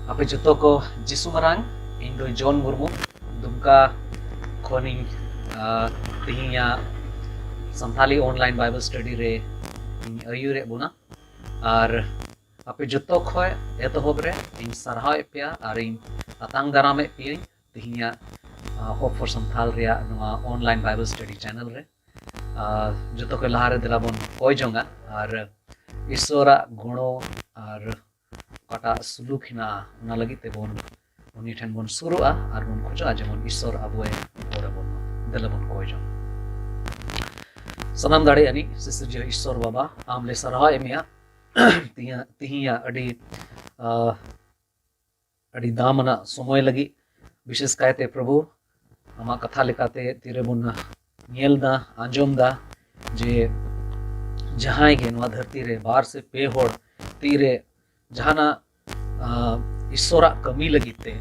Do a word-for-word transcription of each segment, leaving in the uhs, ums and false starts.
ᱟᱯᱮ ᱡᱚᱛᱚ ᱠᱚ ᱡᱤᱥᱩ ᱢᱟᱨᱟᱝ᱾ ᱤᱧ ᱫᱚ ᱡᱚᱱ ᱢᱩᱨᱢᱩ, ᱫᱩᱢᱠᱟ ᱠᱷᱚᱱᱤᱧ, ᱟ, ᱛᱤᱦᱤᱧᱟᱜ ᱥᱟᱱᱛᱷᱟᱞᱤ online Bible study ᱨᱮ ᱤᱧ ᱟᱹᱭᱩᱨᱮᱫ ᱵᱚᱱᱟ᱾ ᱟᱨ ᱟᱯᱮ ᱡᱚᱛᱚ ᱠᱷᱚᱱ ᱮᱛᱚᱦᱚᱵ ᱨᱮ ᱤᱧ ᱥᱟᱨᱦᱟᱣᱮᱫ ᱯᱮᱭᱟ ᱟᱨ ᱤᱧ ᱟᱛᱟᱝ ᱫᱟᱨᱟᱢᱮᱫ ᱯᱮᱭᱟᱹᱧ ᱛᱤᱦᱤᱧᱟᱜ, ᱟ, Hope for ᱥᱟᱱᱛᱷᱟᱞ ᱨᱮᱭᱟᱜ ᱱᱚᱣᱟ online Bible study channel ᱨᱮ᱾ ᱟ, ᱡᱚᱛᱚ ᱠᱷᱚᱱ ᱞᱟᱦᱟᱨᱮ ᱫᱮᱞᱟ ᱵᱚᱱ ᱠᱚᱭ ᱡᱚᱝᱟ ᱟᱨ ᱤᱥᱚᱨᱟᱜ ᱜᱚᱲᱚ ᱟᱨ ᱚᱠᱟᱴᱟᱜ ᱥᱩᱞᱩᱠ ᱦᱮᱱᱟᱜᱼᱟ, ᱚᱱᱟ ᱞᱟᱹᱜᱤᱫ ᱛᱮᱵᱚᱱ ᱩᱱᱤ ᱴᱷᱮᱱ ᱵᱚᱱ ᱥᱩᱨᱩᱜᱼᱟ ᱟᱨ ᱵᱚᱱ ᱠᱷᱚᱡᱚᱜᱼᱟ ᱡᱮᱢᱚᱱ ᱤᱥᱚᱨ ᱟᱵᱚᱭ ᱦᱚᱨ ᱟᱵᱚᱱ ᱢᱟ᱾ ᱫᱮᱞᱟ ᱵᱚᱱ ᱠᱚᱭ ᱡᱚᱝᱟ᱾ ᱥᱟᱱᱟᱢ ᱫᱟᱲᱮᱭᱟᱱᱤᱡ ᱥᱤᱥᱤᱨᱡᱟᱹ ᱤᱥᱚᱨ ᱵᱟᱵᱟ, ᱟᱢ ᱞᱮ ᱥᱟᱨᱦᱟᱣ ᱮᱫ ᱢᱮᱭᱟ ᱛᱤᱦᱤᱧᱟᱜ, ᱛᱤᱦᱤᱧᱟᱜ ᱟᱹᱰᱤ, ᱟ, ᱟᱹᱰᱤ ᱫᱟᱢ ᱟᱱᱟᱜ ᱥᱚᱢᱚᱭ ᱞᱟᱹᱜᱤᱫ᱾ ᱵᱤᱥᱮᱥ ᱠᱟᱭᱛᱮ ᱯᱨᱚᱵᱷᱩ, ᱟᱢᱟᱜ ᱠᱟᱛᱷᱟ ᱞᱮᱠᱟᱛᱮ ᱛᱤᱨᱮᱵᱚᱱ ᱧᱮᱞ ᱫᱟ, ᱟᱸᱡᱚᱢ ᱫᱟ ᱡᱮ ᱡᱟᱦᱟᱸᱭ ᱜᱮ ᱱᱚᱣᱟ ᱫᱷᱟᱹᱨᱛᱤ ᱨᱮ ᱵᱟᱨ ᱥᱮ ᱯᱮ ᱦᱚᱲ ᱛᱤᱨᱮ ᱡᱟᱦᱟᱱᱟᱜ, ᱟ, ᱤᱥᱚᱨᱟᱜ ᱠᱟᱹᱢᱤ ᱞᱟᱹᱜᱤᱫ ᱛᱮ,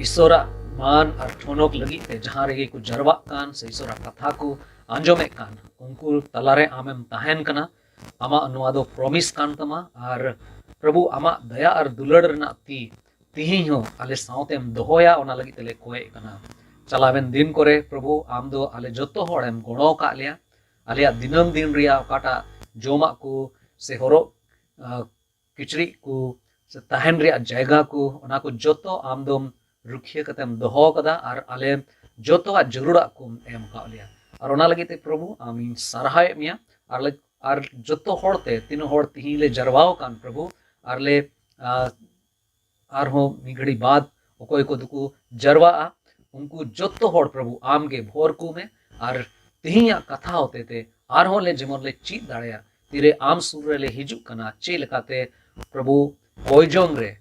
ᱤᱥᱚᱨᱟᱜ ᱢᱟᱱ ᱟᱨ ᱴᱷᱚᱱᱚᱠ ᱞᱟᱹᱜᱤᱫ ᱛᱮ ᱡᱟᱦᱟᱸ ᱨᱮᱜᱮ ᱠᱚ ᱡᱟᱨᱣᱟᱜ ᱠᱟᱱ ᱥᱮ ᱤᱥᱚᱨᱟᱜ ᱠᱟᱛᱷᱟ ᱠᱚ ᱟᱸᱡᱚᱢᱮᱫ ᱠᱟᱱ, ᱩᱱᱠᱩ ᱛᱟᱞᱟᱨᱮ ᱟᱢᱮᱢ ᱛᱟᱦᱮᱱ ᱠᱟᱱᱟ᱾ ᱟᱢᱟᱜ ᱱᱚᱣᱟ ᱫᱚ promise ᱠᱟᱱ ᱛᱟᱢᱟ᱾ ᱟᱨ ᱯᱨᱚᱵᱷᱩ, ᱟᱢᱟᱜ ᱫᱟᱭᱟ ᱟᱨ ᱫᱩᱞᱟᱹᱲ ᱨᱮᱱᱟᱜ ᱛᱤ ᱛᱤᱦᱤᱧ ᱦᱚᱸ ᱟᱞᱮ ᱥᱟᱶᱛᱮᱢ ᱫᱚᱦᱚᱭᱟ, ᱚᱱᱟ ᱞᱟᱹᱜᱤᱫ ᱛᱮᱞᱮ ᱠᱚᱭᱮᱜ ᱠᱟᱱᱟ᱾ ᱪᱟᱞᱟᱣᱮᱱ ᱫᱤᱱ ᱠᱚᱨᱮ ᱯᱨᱚᱵᱷᱩ, ᱟᱢ ᱫᱚ ᱟᱞᱮ ᱡᱚᱛᱚ ᱦᱚᱲᱮᱢ ᱜᱚᱲᱚ ᱟᱠᱟᱫ ᱞᱮᱭᱟ᱾ ᱟᱞᱮᱭᱟᱜ ᱫᱤᱱᱟᱹᱢ ᱫᱤᱱ ᱨᱮᱭᱟᱜ ᱚᱠᱟᱴᱟᱜ ᱡᱚᱢᱟᱜ ᱠᱚ ᱥᱮ ᱦᱚᱨᱚᱜ, ᱟ, ᱠᱤᱪᱨᱤᱡ ᱠᱚ ᱥᱮ ᱛᱟᱦᱮᱱ ᱨᱮᱭᱟᱜ ᱡᱟᱭᱜᱟ ᱠᱚ, ᱚᱱᱟ ᱠᱚ ᱡᱚᱛᱚ ᱟᱢ ᱫᱚᱢ ᱨᱩᱠᱷᱤᱭᱟᱹ ᱠᱟᱛᱮᱢ ᱫᱚᱦᱚ ᱟᱠᱟᱫᱟ ᱟᱨ ᱟᱞᱮ ᱡᱚᱛᱚᱣᱟᱜ ᱡᱟᱹᱨᱩᱲᱟᱜ ᱠᱚᱢ ᱮᱢ ᱟᱠᱟᱫ ᱞᱮᱭᱟ᱾ ᱟᱨ ᱚᱱᱟ ᱞᱟᱹᱜᱤᱫ ᱛᱮ ᱯᱨᱚᱵᱷᱩ, ᱟᱢᱤᱧ ᱥᱟᱨᱦᱟᱣᱮᱫ ᱢᱮᱭᱟ᱾ ᱟᱨ ᱞᱟᱹᱜ-, ᱟᱨ ᱡᱚᱛᱚ ᱦᱚᱲ ᱛᱮ, ᱛᱤᱱᱟᱹᱜ ᱦᱚᱲ ᱛᱤᱦᱤᱧ ᱞᱮ ᱡᱟᱨᱣᱟ ᱟᱠᱟᱱ ᱯᱨᱚᱵᱷᱩ, ᱟᱨ ᱞᱮ, ᱟ, ᱟᱨᱦᱚᱸ ᱢᱤᱫ ᱜᱷᱟᱹᱲᱤ ᱵᱟᱫ ᱚᱠᱚᱭ ᱠᱚ ᱫᱚᱠᱚ ᱡᱟᱨᱣᱟᱜᱼᱟ, ᱩᱱᱠᱩ ᱡᱚᱛᱚ ᱦᱚᱲ ᱯᱨᱚᱵᱷᱩ ᱟᱢ ᱜᱮ ᱵᱷᱚᱨ ᱠᱚ ᱢᱮ᱾ ᱟᱨ ᱛᱤᱦᱤᱧᱟᱜ ᱠᱟᱛᱷᱟ ᱦᱚᱛᱮ ᱛᱮ ᱟᱨᱦᱚᱸ ᱞᱮ ᱡᱮᱢᱚᱱ ᱞᱮ ᱪᱮᱫ ᱫᱟᱲᱮᱭᱟᱜ, ᱛᱤᱨᱮ ᱟᱢ ᱥᱩᱨ ᱨᱮᱞᱮ ᱦᱤᱡᱩᱜ ᱠᱟᱱᱟ, ᱪᱮᱫ ᱞᱮᱠᱟᱛᱮ ᱯᱨᱚᱵᱷᱩ ᱠᱚᱭ ᱡᱚᱝ ᱨᱮ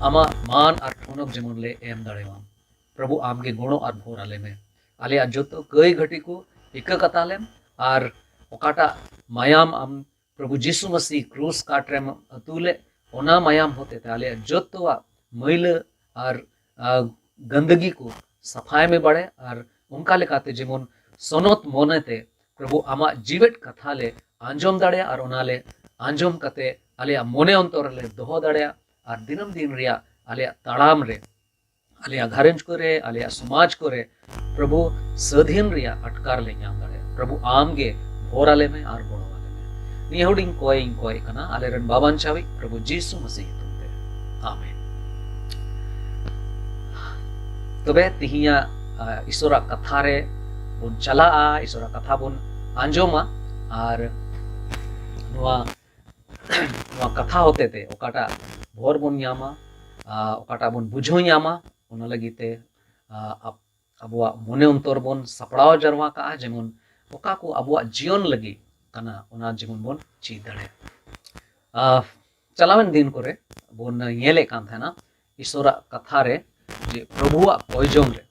ᱟᱢᱟᱜ ᱢᱟᱱ ᱟᱨ ᱴᱷᱚᱱᱚᱠ ᱡᱮᱢᱚᱱ ᱞᱮ ᱮᱢ ᱫᱟᱲᱮᱭᱟᱜ᱾ ᱯᱨᱚᱵᱷᱩ ᱟᱢ ᱜᱮ ᱜᱚᱲᱚ ᱟᱨ ᱵᱷᱚᱨ ᱟᱞᱮ ᱢᱮ᱾ ᱟᱞᱮᱭᱟᱜ ᱡᱚᱛᱚ ᱠᱟᱹᱭ ᱜᱷᱟᱹᱴᱤ ᱠᱚ ᱤᱠᱟᱹ ᱠᱟᱛᱟ ᱞᱮᱢ, ᱟᱨ ᱚᱠᱟᱴᱟᱜ ᱢᱟᱭᱟᱢ ᱟᱢ ᱯᱨᱚᱵᱷᱩ ᱡᱤᱥᱩ ᱢᱟᱹᱥᱤ ᱠᱨᱩᱥ ᱠᱟᱴ ᱨᱮᱢ ᱟᱹᱛᱩ ᱞᱮᱫ, ᱚᱱᱟ ᱢᱟᱭᱟᱢ ᱦᱚᱛᱮ ᱛᱮ ᱟᱞᱮᱭᱟᱜ ᱡᱚᱛᱚᱣᱟᱜ ᱢᱟᱹᱭᱞᱟᱹ ᱟᱨ, ᱟ, ᱜᱟᱱᱫᱟᱹᱜᱤ ᱠᱚ ᱥᱟᱯᱷᱟᱭ ᱢᱮ ᱵᱟᱲᱮ᱾ ᱟᱨ ᱚᱱᱠᱟ ᱞᱮᱠᱟᱛᱮ ᱡᱮᱢᱚᱱ ᱥᱚᱱᱚᱛ ᱢᱚᱱᱮ ᱛᱮ ᱯᱨᱚᱵᱷᱩ ᱟᱢᱟᱜ ᱡᱤᱣᱮᱫ ᱠᱟᱛᱷᱟ ᱞᱮ ᱟᱸᱡᱚᱢ ᱫᱟᱲᱮᱭᱟᱜ ᱟᱨ ᱚᱱᱟ ᱞᱮ ᱟᱸᱡᱚᱢ ᱠᱟᱛᱮ ᱟᱞᱮᱭᱟᱜ ᱢᱚᱱᱮ ᱚᱱᱛᱚᱨ ᱨᱮᱞᱮ ᱫᱚᱦᱚ ᱫᱟᱲᱮᱭᱟᱜ, ᱟᱨ ᱫᱤᱱᱟᱹᱢ ᱫᱤᱱ ᱨᱮᱭᱟᱜ ᱟᱞᱮᱭᱟᱜ ᱛᱟᱲᱟᱢ ᱨᱮ, ᱟᱞᱮᱭᱟᱜ ᱜᱷᱟᱨᱚᱸᱡᱽ ᱠᱚᱨᱮ, ᱟᱞᱮᱭᱟᱜ ᱥᱚᱢᱟᱡᱽ ᱠᱚᱨᱮ, ᱯᱨᱚᱵᱷᱩ, ᱥᱟᱹᱫᱷᱤᱱ ᱨᱮᱭᱟᱜ ᱟᱴᱠᱟᱨ ᱞᱮ ᱧᱟᱢ ᱫᱟᱲᱮᱭᱟᱜᱼᱟ᱾ ᱯᱨᱚᱵᱷᱩ, ᱟᱢ ᱜᱮ ᱵᱷᱳᱨ ᱟᱞᱮ ᱢᱮ ᱟᱨ ᱜᱚᱲᱚ ᱟᱞᱮ ᱢᱮ᱾ ᱱᱤᱭᱟᱹ ᱦᱩᱰᱤᱧ ᱠᱚᱭ ᱤᱧ ᱠᱚᱭᱮ ᱠᱟᱱᱟ ᱟᱞᱮᱨᱮᱱ ᱵᱟᱵᱟᱧᱪᱟᱣᱤᱡ ᱯᱨᱚᱵᱷᱩ ᱡᱤᱥᱩ ᱢᱟᱹᱥᱤ ᱧᱩᱛᱩᱢ ᱛᱮ, ᱟᱢᱮᱱ᱾ ᱛᱚᱵᱮ ᱛᱤᱦᱤᱧᱟᱜ, ᱟ, ᱤᱥᱚᱨᱟᱜ ᱠᱟᱛᱷᱟ ᱨᱮ ᱵᱚᱱ ᱪᱟᱞᱟᱜᱼᱟ, ᱤᱥᱚᱨᱟᱜ ᱠᱟᱛᱷᱟ ᱵᱚᱱ ᱟᱸᱡᱚᱢᱟ, ᱟᱨ ᱱᱚᱣᱟ, ᱱᱚᱣᱟ ᱠᱟᱛᱷᱟ ᱦᱚᱛᱮ ᱛᱮ ᱚᱠᱟᱴᱟᱜ ᱵᱷᱳᱨ ᱵᱚᱱ ᱧᱟᱢᱟ, ᱟ, ᱚᱠᱟᱴᱟᱜ ᱵᱚᱱ ᱵᱩᱡᱷᱟᱹᱣ ᱧᱟᱢᱟ, ᱚᱱᱟ ᱞᱟᱹᱜᱤᱫ ᱛᱮ, ᱟ, ᱟᱵ-, ᱟᱵᱚᱣᱟᱜ ᱢᱚᱱᱮ ᱚᱱᱛᱚᱨ ᱵᱚᱱ ᱥᱟᱯᱲᱟᱣ ᱡᱟᱨᱣᱟ ᱠᱟᱜᱼᱟ, ᱡᱮᱢᱚᱱ ᱚᱠᱟ ᱠᱚ ᱟᱵᱚᱣᱟᱜ ᱡᱤᱭᱚᱱ ᱞᱟᱹᱜᱤᱫ ᱠᱟᱱᱟ, ᱚᱱᱟ ᱡᱮᱢᱚᱱ ᱵᱚᱱ ᱪᱮᱫ ᱫᱟᱲᱮᱭᱟᱜᱼᱟ᱾ ᱟ, ᱪᱟᱞᱟᱣᱮᱱ ᱫᱤᱱ ᱠᱚᱨᱮ ᱵᱚᱱ ᱧᱮᱞᱮᱫ ᱠᱟᱱ ᱛᱟᱦᱮᱱᱟ ᱤᱥᱚᱨᱟᱜ ᱠᱟᱛᱷᱟ ᱨᱮ, ᱡᱮ ᱯᱨᱚᱵᱷᱩᱣᱟᱜ ᱠᱚᱭᱡᱚᱝ ᱨᱮ,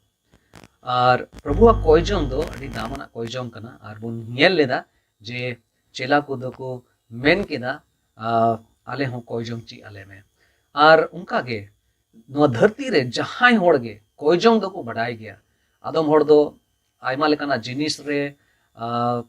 ᱟᱨ ᱯᱨᱚᱵᱷᱩᱣᱟᱜ ᱠᱚᱭᱡᱚᱝ ᱫᱚ ᱟᱹᱰᱤ ᱫᱟᱢᱟᱱᱟᱜ ᱠᱚᱭᱡᱚᱝ ᱠᱟᱱᱟ᱾ ᱟᱨ ᱵᱚᱱ ᱧᱮᱞ ᱞᱮᱫᱟ ᱡᱮ ᱪᱮᱞᱟ ᱠᱚᱫᱚ ᱠᱚ ᱢᱮᱱ ᱠᱮᱫᱟ, ᱟ, ᱟᱞᱮ ᱦᱚᱸ ᱠᱚᱭᱡᱚᱝ ᱪᱮᱫ ᱟᱞᱮ ᱢᱮ᱾ ᱟᱨ ᱚᱱᱠᱟ ᱜᱮ ᱱᱚᱣᱟ ᱫᱷᱟᱹᱨᱛᱤ ᱨᱮ ᱡᱟᱦᱟᱸᱭ ᱦᱚᱲ ᱜᱮ ᱠᱚᱭᱡᱚᱝ ᱫᱚᱠᱚ ᱵᱟᱰᱟᱭ ᱜᱮᱭᱟ᱾ ᱟᱫᱚᱢ ᱦᱚᱲ ᱫᱚ ᱟᱭᱢᱟ ᱞᱮᱠᱟᱱᱟᱜ ᱡᱤᱱᱤᱥ ᱨᱮ, ᱟ,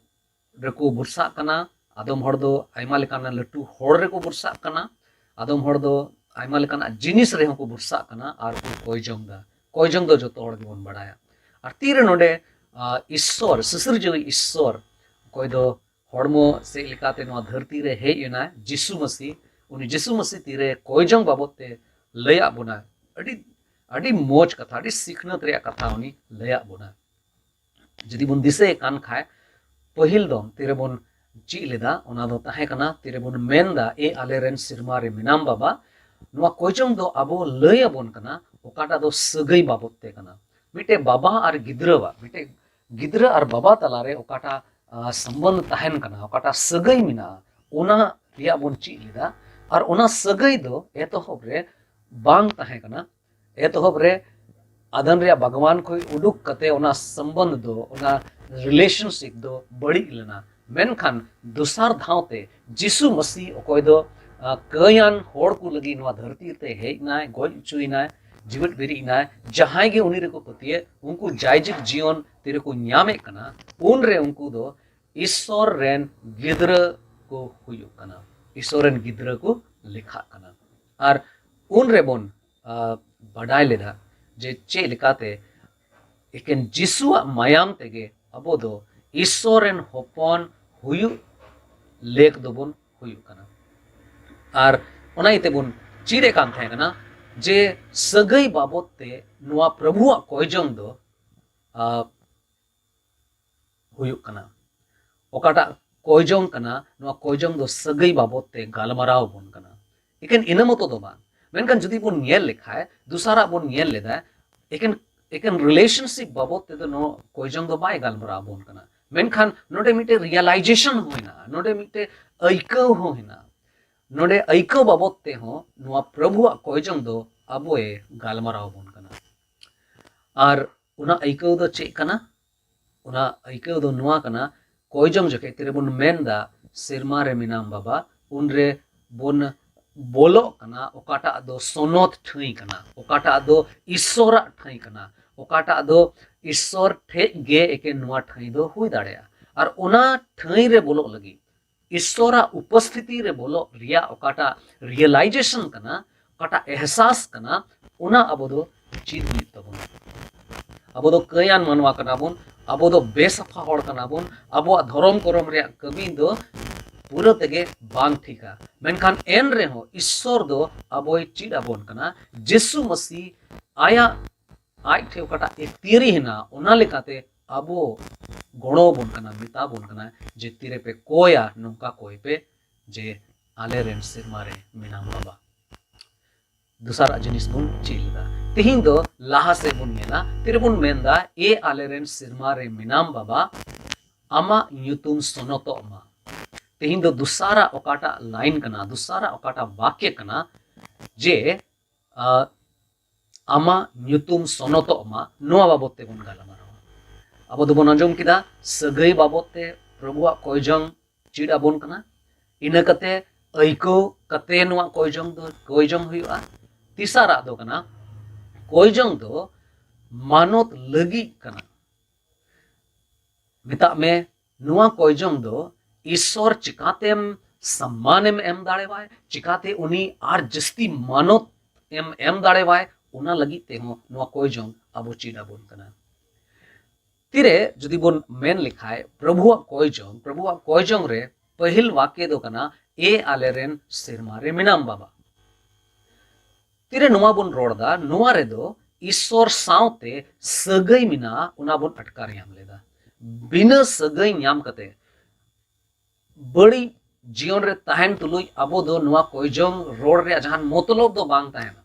ᱨᱮᱠᱚ ᱵᱷᱚᱨᱥᱟᱜ ᱠᱟᱱᱟ, ᱟᱫᱚᱢ ᱦᱚᱲ ᱫᱚ ᱟᱭᱢᱟ ᱞᱮᱠᱟᱱ ᱞᱟᱹᱴᱩ ᱦᱚᱲ ᱨᱮᱠᱚ ᱵᱷᱚᱨᱥᱟᱜ ᱠᱟᱱᱟ, ᱟᱫᱚᱢ ᱦᱚᱲ ᱫᱚ ᱟᱭᱢᱟ ᱞᱮᱠᱟᱱᱟᱜ ᱡᱤᱱᱤᱥ ᱨᱮᱦᱚᱸ ᱠᱚ ᱵᱷᱚᱨᱥᱟᱜ ᱠᱟᱱᱟ ᱟᱨ ᱠᱚ ᱠᱚᱭᱡᱚᱝ ᱫᱟ᱾ ᱠᱚᱭᱡᱚᱝ ᱫᱚ ᱡᱚᱛᱚ ᱦᱚᱲ ᱜᱮᱵᱚᱱ ᱵᱟᱲᱟᱭᱟ᱾ ᱟᱨ ᱛᱤᱨᱮ ᱱᱚᱰᱮ, ᱟ, ᱤᱥᱥᱚᱨ, ᱥᱤᱥᱤᱨᱡᱟᱹᱣᱤᱡ ᱤᱥᱥᱚᱨ, ᱚᱠᱚᱭ ᱫᱚ ᱦᱚᱲᱢᱚ ᱥᱮᱫ ᱞᱮᱠᱟᱛᱮ ᱱᱚᱣᱟ ᱫᱷᱟᱹᱨᱛᱤ ᱨᱮ ᱦᱮᱡ ᱮᱱᱟᱭ, ᱡᱤᱥᱩ ᱢᱟᱹᱥᱤ, ᱩᱱᱤ ᱡᱤᱥᱩ ᱢᱟᱹᱥᱤ ᱛᱤᱨᱮ ᱠᱚᱭᱡᱚᱝ ᱵᱟᱵᱚᱫ ᱛᱮ ᱞᱟᱹᱭᱟᱫ ᱵᱚᱱᱟ᱾ ᱟᱹᱰᱤ, ᱟᱹᱰᱤ ᱢᱚᱡᱽ ᱠᱟᱛᱷᱟ, ᱟᱹᱰᱤ ᱥᱤᱠᱷᱱᱟᱹᱛ ᱨᱮᱭᱟᱜ ᱠᱟᱛᱷᱟ ᱩᱱᱤ ᱞᱟᱹᱭᱟᱫ ᱵᱚᱱᱟ᱾ ᱡᱩᱫᱤ ᱵᱚᱱ ᱫᱤᱥᱟᱹᱭᱮᱫ ᱠᱟᱱ ᱠᱷᱟᱡ, ᱯᱟᱹᱦᱤᱞ ᱫᱚ ᱛᱤᱨᱮᱵᱚᱱ ᱪᱮᱫ ᱞᱮᱫᱟ, ᱚᱱᱟ ᱫᱚ ᱛᱟᱦᱮᱸ ᱠᱟᱱᱟ, ᱛᱤᱨᱮᱵᱚᱱ ᱢᱮᱱᱫᱟ, "ᱮ ᱟᱞᱮᱨᱮᱱ ᱥᱮᱨᱢᱟ ᱨᱮ ᱢᱮᱱᱟᱢ ᱵᱟᱵᱟ", ᱱᱚᱣᱟ ᱠᱚᱭᱡᱚᱝ ᱫᱚ ᱟᱵᱚ ᱞᱟᱹᱭ ᱟᱵᱚᱱ ᱠᱟᱱᱟ, ᱚᱠᱟᱴᱟᱜ ᱫᱚ ᱥᱟᱹᱜᱟᱹᱭ ᱵᱟᱵᱚᱫ ᱛᱮ ᱠᱟᱱᱟ᱾ ᱢᱤᱫᱴᱮᱡ ᱵᱟᱵᱟ ᱟᱨ ᱜᱤᱫᱽᱨᱟᱹᱣᱟᱜ, ᱢᱤᱫᱴᱮᱡ ᱜᱤᱫᱽᱨᱟᱹ ᱟᱨ ᱵᱟᱵᱟ ᱛᱟᱞᱟᱨᱮ ᱚᱠᱟᱴᱟᱜ, ᱟ, ᱥᱚᱢᱵᱚᱱᱫᱷ ᱛᱟᱦᱮᱱ ᱠᱟᱱᱟ, ᱚᱠᱟᱴᱟᱜ ᱥᱟᱹᱜᱟᱹᱭ ᱢᱮᱱᱟᱜᱼᱟ, ᱚᱱᱟ ᱨᱮᱭᱟᱜ ᱵᱚᱱ ᱪᱮᱫ ᱞᱮᱫᱟ᱾ ᱟᱨ ᱚᱱᱟ ᱥᱟᱹᱜᱟᱹᱭ ᱫᱚ ᱮᱛᱚᱦᱚᱵ ᱨᱮ ᱵᱟᱝ ᱛᱟᱦᱮᱸ ᱠᱟᱱᱟ᱾ ᱮᱛᱚᱦᱚᱵ ᱨᱮ ᱟᱫᱟᱱ ᱨᱮᱭᱟᱜ ᱵᱟᱜᱽᱣᱟᱱ ᱠᱷᱚᱱ ᱩᱰᱩᱠ ᱠᱟᱛᱮ ᱚᱱᱟ ᱥᱚᱢᱵᱚᱱᱫᱷ ᱫᱚ, ᱚᱱᱟ ᱨᱤᱞᱮᱥᱚᱱᱥᱤᱯ ᱫᱚ ᱵᱟᱹᱲᱤᱡ ᱞᱮᱱᱟ᱾ ᱢᱮᱱᱠᱷᱟᱱ ᱫᱚᱥᱟᱨ ᱫᱷᱟᱣ ᱛᱮ ᱡᱤᱥᱩ ᱢᱟᱹᱥᱤ, ᱚᱠᱚᱭ ᱫᱚ, ᱟ, ᱠᱟᱹᱭᱟᱱ ᱦᱚᱲ ᱠᱚ ᱞᱟᱹᱜᱤᱫ ᱱᱚᱣᱟ ᱫᱷᱟᱹᱨᱛᱤ ᱛᱮ ᱦᱮᱡ ᱮᱱᱟᱭ, ᱜᱚᱡ ᱦᱚᱪᱚᱭᱮᱱᱟᱭ, ᱡᱤᱣᱮᱫ ᱵᱮᱨᱮᱫ ᱮᱱᱟᱭ, ᱡᱟᱦᱟᱸᱭ ᱜᱮ ᱩᱱᱤ ᱨᱮᱠᱚ ᱯᱟᱹᱛᱭᱟᱹᱜ, ᱩᱱᱠᱩ ᱡᱟᱭᱡᱩᱜᱽ ᱡᱤᱭᱚᱱ ᱛᱤᱨᱮᱠᱚ ᱧᱟᱢᱮᱫ ᱠᱟᱱᱟ, ᱩᱱᱨᱮ ᱩᱱᱠᱩ ᱫᱚ ᱤᱥᱥᱚᱨ ᱨᱮᱱ ᱜᱤᱫᱽᱨᱟᱹ ᱠᱚ ᱦᱩᱭᱩᱜ ᱠᱟᱱᱟ, ᱤᱥᱥᱚᱨ ᱨᱮᱱ ᱜᱤᱫᱽᱨᱟᱹ ᱠᱚ ᱞᱮᱠᱷᱟᱜ ᱠᱟᱱᱟ᱾ ᱟᱨ ᱩᱱ ᱨᱮᱵᱚᱱ ᱵᱟᱰᱟᱭ ᱞᱮᱫᱟ ᱡᱮ ᱪᱮᱫ ᱞᱮᱠᱟᱛᱮ ᱮᱠᱮᱱ ᱡᱤᱥᱩᱣᱟᱜ ᱢᱟᱭᱟᱢ ᱛᱮᱜᱮ ᱟᱵᱚ ᱫᱚ ᱤᱥᱥᱚᱨ ᱨᱮᱱ ᱦᱚᱯᱚᱱ ᱦᱩᱭᱩᱜ ᱞᱮᱠ ᱫᱚᱵᱚᱱ ᱦᱩᱭᱩᱜ ᱠᱟᱱᱟ᱾ ᱟᱨ ᱚᱱᱟ ᱤᱭᱟᱹᱛᱮ ᱵᱚᱱ ᱪᱮᱫ ᱮ ᱠᱟᱱ ᱛᱟᱦᱮᱸ ᱠᱟᱱᱟ ᱡᱮ ᱥᱟᱹᱜᱟᱹᱭ ᱵᱟᱵᱚᱫ ᱛᱮ ᱱᱚᱣᱟ ᱯᱨᱚᱵᱷᱩᱣᱟᱜ ᱠᱚᱭᱡᱚᱝ ᱫᱚ ᱦᱩᱭᱩᱜ ᱠᱟᱱᱟ᱾ ᱚᱠᱟᱴᱟᱜ ᱠᱚᱭᱡᱚᱝ ᱠᱟᱱᱟ, ᱱᱚᱣᱟ ᱠᱚᱭᱡᱚᱝ ᱫᱚ ᱥᱟᱹᱜᱟᱹᱭ ᱵᱟᱵᱚᱫ ᱛᱮ ᱜᱟᱞᱢᱟᱨᱟᱣ ᱵᱚᱱ ᱠᱟᱱᱟ᱾ ᱮᱠᱮᱱ ᱤᱱᱟᱹ ᱢᱚᱛᱚ ᱫᱚ ᱵᱟᱝ, ᱢᱮᱱᱠᱷᱟᱱ ᱡᱩᱫᱤ ᱵᱚᱱ ᱧᱮᱞ ᱞᱮᱠᱷᱟᱡ, ᱫᱚᱥᱟᱨᱟᱜ ᱵᱚᱱ ᱧᱮᱞ ᱞᱮᱫᱟ, ᱮᱠᱮᱱ ᱮᱠᱮᱱ ᱨᱤᱞᱮᱥᱚᱱᱥᱤᱯ ᱵᱟᱵᱚᱫ ᱛᱮᱫᱚ ᱱᱚᱣᱟ ᱠᱚᱭᱡᱚᱝ ᱫᱚ ᱵᱟᱭ ᱜᱟᱞᱢᱟᱨᱟᱣ ᱵᱚᱱ ᱠᱟᱱᱟ᱾ ᱢᱮᱱᱠᱷᱟᱱ ᱱᱚᱰᱮ ᱢᱤᱫᱴᱮᱱ ᱨᱤᱭᱟᱞᱟᱭᱡᱮᱥᱚᱱ ᱦᱚᱸ ᱦᱮᱱᱟᱜᱼᱟ, ᱱᱚᱰᱮ ᱢᱤᱫᱴᱮᱱ ᱟᱹᱭᱠᱟᱹᱣ ᱦᱚᱸ ᱦᱮᱱᱟᱜᱼᱟ᱾ ᱱᱚᱰᱮ ᱟᱹᱭᱠᱟᱹᱣ ᱵᱟᱵᱚᱫ ᱛᱮᱦᱚᱸ ᱱᱚᱣᱟ ᱯᱨᱚᱵᱷᱩᱣᱟᱜ ᱠᱚᱭᱡᱚᱝ ᱫᱚ ᱟᱵᱚᱭ ᱜᱟᱞᱢᱟᱨᱟᱣ ᱵᱚᱱ ᱠᱟᱱᱟ᱾ ᱟᱨ ᱚᱱᱟ ᱟᱹᱭᱠᱟᱹᱣ ᱫᱚ ᱪᱮᱫ ᱠᱟᱱᱟ? ᱚᱱᱟ ᱟᱹᱭᱠᱟᱹᱣ ᱫᱚ ᱱᱚᱣᱟ ᱠᱟᱱᱟ, ᱠᱚᱭᱡᱚᱝ ᱡᱚᱠᱷᱮᱡ ᱛᱤᱨᱮᱵᱚᱱ ᱢᱮᱱᱫᱟ ᱥᱮᱨᱢᱟ ᱨᱮ ᱢᱮᱱᱟᱢ ᱵᱟᱵᱟ, ᱩᱱᱨᱮ ᱵᱚᱱ ᱵᱚᱞᱚᱜ ᱠᱟᱱᱟ ᱚᱠᱟᱴᱟᱜ ᱫᱚ ᱥᱚᱱᱚᱛ ᱴᱷᱟᱹᱭ ᱠᱟᱱᱟ, ᱚᱠᱟᱴᱟᱜ ᱫᱚ ᱤᱥᱥᱚᱨᱟᱜ ᱴᱷᱟᱹᱭ ᱠᱟᱱᱟ, ᱚᱠᱟᱴᱟᱜ ᱫᱚ ᱤᱥᱥᱚᱨ ᱴᱷᱮᱡ ᱜᱮ ᱮᱠᱮᱱ ᱱᱚᱣᱟ ᱴᱷᱟᱹᱭ ᱫᱚ ᱦᱩᱭ ᱫᱟᱲᱮᱭᱟᱜᱼᱟ᱾ ᱟᱨ ᱚᱱᱟ ᱴᱷᱟᱹᱭ ᱨᱮ ᱵᱚᱞᱚᱜ ᱞᱟᱹᱜᱤᱫ, ᱤᱥᱥᱚᱨᱟᱜ ᱩᱯᱚᱥᱛᱷᱤᱛᱤ ᱨᱮ ᱵᱚᱞᱚᱜ ᱨᱮᱭᱟᱜ ᱚᱠᱟᱴᱟᱜ ᱨᱤᱭᱮᱞᱟᱭᱡᱮᱥᱚᱱ ᱠᱟᱱᱟ, ᱚᱠᱟᱴᱟᱜ ᱮᱦᱥᱟᱥ ᱠᱟᱱᱟ, ᱚᱱᱟ ᱟᱵᱚ ᱫᱚ ᱪᱮᱫ ᱦᱩᱭᱩᱜ ᱛᱟᱵᱚᱱᱟ᱾ ᱟᱵᱚ ᱫᱚ ᱠᱟᱹᱭᱟᱱ ᱢᱟᱱᱣᱟ ᱠᱟᱱᱟ ᱵᱚᱱ, ᱟᱵᱚ ᱫᱚ ᱵᱮᱥᱟᱯᱷᱟ ᱦᱚᱲ ᱠᱟᱱᱟ ᱵᱚᱱ, ᱟᱵᱚᱣᱟᱜ ᱫᱷᱚᱨᱚᱢ ᱠᱚᱨᱚᱢ ᱨᱮᱭᱟᱜ ᱠᱟᱹᱢᱤ ᱫᱚ ᱯᱩᱨᱟᱹ ᱛᱮᱜᱮ ᱵᱟᱝ ᱴᱷᱤᱠᱟ᱾ ᱢᱮᱱᱠᱷᱟᱱ ᱮᱱ ᱨᱮᱦᱚᱸ ᱤᱥᱥᱚᱨ ᱫᱚ ᱟᱵᱚᱭ ᱪᱮᱫ ᱟᱵᱚᱱ ᱠᱟᱱᱟ, ᱡᱤᱥᱩ ᱢᱟᱹᱥᱤ ᱟᱭᱟᱜ ᱟᱡ ᱴᱷᱮᱱ ᱚᱠᱟᱴᱟᱜ ᱮᱠᱛᱤᱭᱟᱹᱨᱤ ᱦᱮᱱᱟᱜᱼᱟ, ᱚᱱᱟ ᱞᱮᱠᱟᱛᱮ ᱟᱵᱚ ᱜᱚᱲᱚ ᱟᱵᱚᱱ ᱠᱟᱱᱟ, ᱢᱮᱛᱟ ᱵᱚᱱ ᱠᱟᱱᱟ ᱡᱮ ᱛᱤᱨᱮᱯᱮ ᱠᱚᱭᱟ, ᱱᱚᱝᱠᱟ ᱠᱚᱭ ᱯᱮ ᱡᱮ ᱟᱞᱮ ᱨᱮᱱ ᱥᱮᱨᱢᱟ ᱨᱮ ᱢᱮᱱᱟᱢ ᱵᱟᱵᱟ᱾ ᱫᱚᱥᱟᱨᱟᱜ ᱡᱤᱱᱤᱥ ᱵᱚᱱ ᱪᱮᱫ ᱞᱮᱫᱟ᱾ ᱛᱤᱦᱤᱧ ᱫᱚ ᱞᱟᱦᱟ ᱥᱮᱫ ᱵᱚᱱ ᱧᱮᱞᱟ, ᱛᱤᱨᱮᱵᱚᱱ ᱢᱮᱱᱫᱟ, ᱮ ᱟᱞᱮ ᱨᱮᱱ ᱥᱮᱨᱢᱟ ᱨᱮ ᱢᱮᱱᱟᱢ ᱵᱟᱵᱟ, ᱟᱢᱟᱜ ᱧᱩᱛᱩᱢ ᱥᱚᱱᱚᱛᱚᱜ ᱢᱟ᱾ ᱛᱤᱦᱤᱧ ᱫᱚ ᱫᱚᱥᱟᱨᱟᱜ ᱚᱠᱟᱴᱟᱜ ᱞᱟᱭᱤᱱ ᱠᱟᱱᱟ, ᱫᱚᱥᱟᱨᱟᱜ ᱚᱠᱟᱴᱟᱜ ᱵᱟᱠᱭᱚ ᱠᱟᱱᱟ, ᱡᱮ ᱟᱢᱟᱜ ᱧᱩᱛᱩᱢ ᱥᱚᱱᱚᱛᱚᱜ ᱢᱟ, ᱱᱚᱣᱟ ᱵᱟᱵᱚᱛ ᱛᱮᱵᱚᱱ ᱜᱟᱞᱢᱟᱨᱟᱣᱟ᱾ ᱟᱵᱚ ᱫᱚᱵᱚᱱ ᱟᱸᱡᱚᱢ ᱠᱮᱫᱟ ᱥᱟᱹᱜᱟᱹᱭ ᱵᱟᱵᱚᱛ ᱛᱮ ᱯᱨᱚᱵᱷᱩᱣᱟᱜ ᱠᱚᱭᱡᱚᱝ ᱪᱮᱫ ᱟᱵᱚᱱ ᱠᱟᱱᱟ, ᱤᱱᱟᱹ ᱠᱟᱛᱮ ᱟᱹᱭᱠᱟᱹᱣ ᱠᱟᱛᱮ ᱱᱚᱣᱟ ᱠᱚᱭᱡᱚᱝ ᱫᱚ ᱠᱚᱭᱡᱚᱝ ᱦᱩᱭᱩᱜᱼᱟ᱾ ᱛᱮᱥᱟᱨᱟᱜ ᱫᱚ ᱠᱟᱱᱟ, ᱠᱚᱭᱡᱚᱝ ᱫᱚ ᱢᱟᱱᱚᱛ ᱞᱟᱹᱜᱤᱫ ᱠᱟᱱᱟ᱾ ᱢᱮᱛᱟᱜ ᱢᱮ, ᱱᱚᱣᱟ ᱠᱚᱭᱡᱚᱝ ᱫᱚ ᱤᱥᱥᱚᱨ ᱪᱤᱠᱟᱛᱮᱢ ᱥᱚᱢᱢᱟᱱᱮᱢ ᱮᱢ ᱫᱟᱲᱮᱣᱟᱭ, ᱪᱤᱠᱟᱛᱮ ᱩᱱᱤ ᱟᱨ ᱡᱟᱹᱥᱛᱤ ᱢᱟᱱᱚᱛ ᱮᱢ ᱮᱢ ᱫᱟᱲᱮᱣᱟᱭ, ᱚᱱᱟ ᱞᱟᱹᱜᱤᱫ ᱛᱮᱦᱚᱸ ᱱᱚᱣᱟ ᱠᱚᱭ ᱡᱚᱝ ᱟᱵᱚ ᱪᱮᱫ ᱟᱵᱚᱱ ᱠᱟᱱᱟ᱾ ᱛᱤᱨᱮ ᱡᱩᱫᱤ ᱵᱚᱱ ᱢᱮᱱ ᱞᱮᱠᱷᱟᱡ, ᱯᱨᱚᱵᱷᱩᱣᱟᱜ ᱠᱚᱭ ᱡᱚᱝ, ᱯᱨᱚᱵᱷᱩᱣᱟᱜ ᱠᱚᱭ ᱡᱚᱝ ᱨᱮ ᱯᱟᱹᱦᱤᱞ ᱣᱟᱠᱭᱮ ᱫᱚ ᱠᱟᱱᱟ, "ᱮ ᱟᱞᱮᱨᱮᱱ ᱥᱮᱨᱢᱟ ᱨᱮ ᱢᱮᱱᱟᱢ ᱵᱟᱵᱟ᱾" ᱛᱤᱨᱮ ᱱᱚᱣᱟ ᱵᱚᱱ ᱨᱚᱲ ᱫᱟ, ᱱᱚᱣᱟ ᱨᱮᱫᱚ ᱤᱥᱥᱚᱨ ᱥᱟᱶᱛᱮ ᱥᱟᱹᱜᱟᱹᱭ ᱢᱮᱱᱟᱜᱼᱟ, ᱚᱱᱟ ᱵᱚᱱ ᱟᱴᱠᱟᱨ ᱧᱟᱢ ᱞᱮᱫᱟ᱾ ᱵᱤᱱᱟᱹ ᱥᱟᱹᱜᱟᱹᱭ ᱧᱟᱢ ᱠᱟᱛᱮ ᱵᱟᱹᱲᱤᱡ ᱡᱤᱭᱚᱱ ᱨᱮ ᱛᱟᱦᱮᱱ ᱛᱩᱞᱩᱡ ᱟᱵᱚ ᱫᱚ ᱱᱚᱣᱟ ᱠᱚᱭ ᱡᱚᱝ ᱨᱚᱲ ᱨᱮᱭᱟᱜ ᱡᱟᱦᱟᱱ ᱢᱚᱛᱞᱚᱵ ᱫᱚ ᱵᱟᱝ ᱛᱟᱦᱮᱱᱟ᱾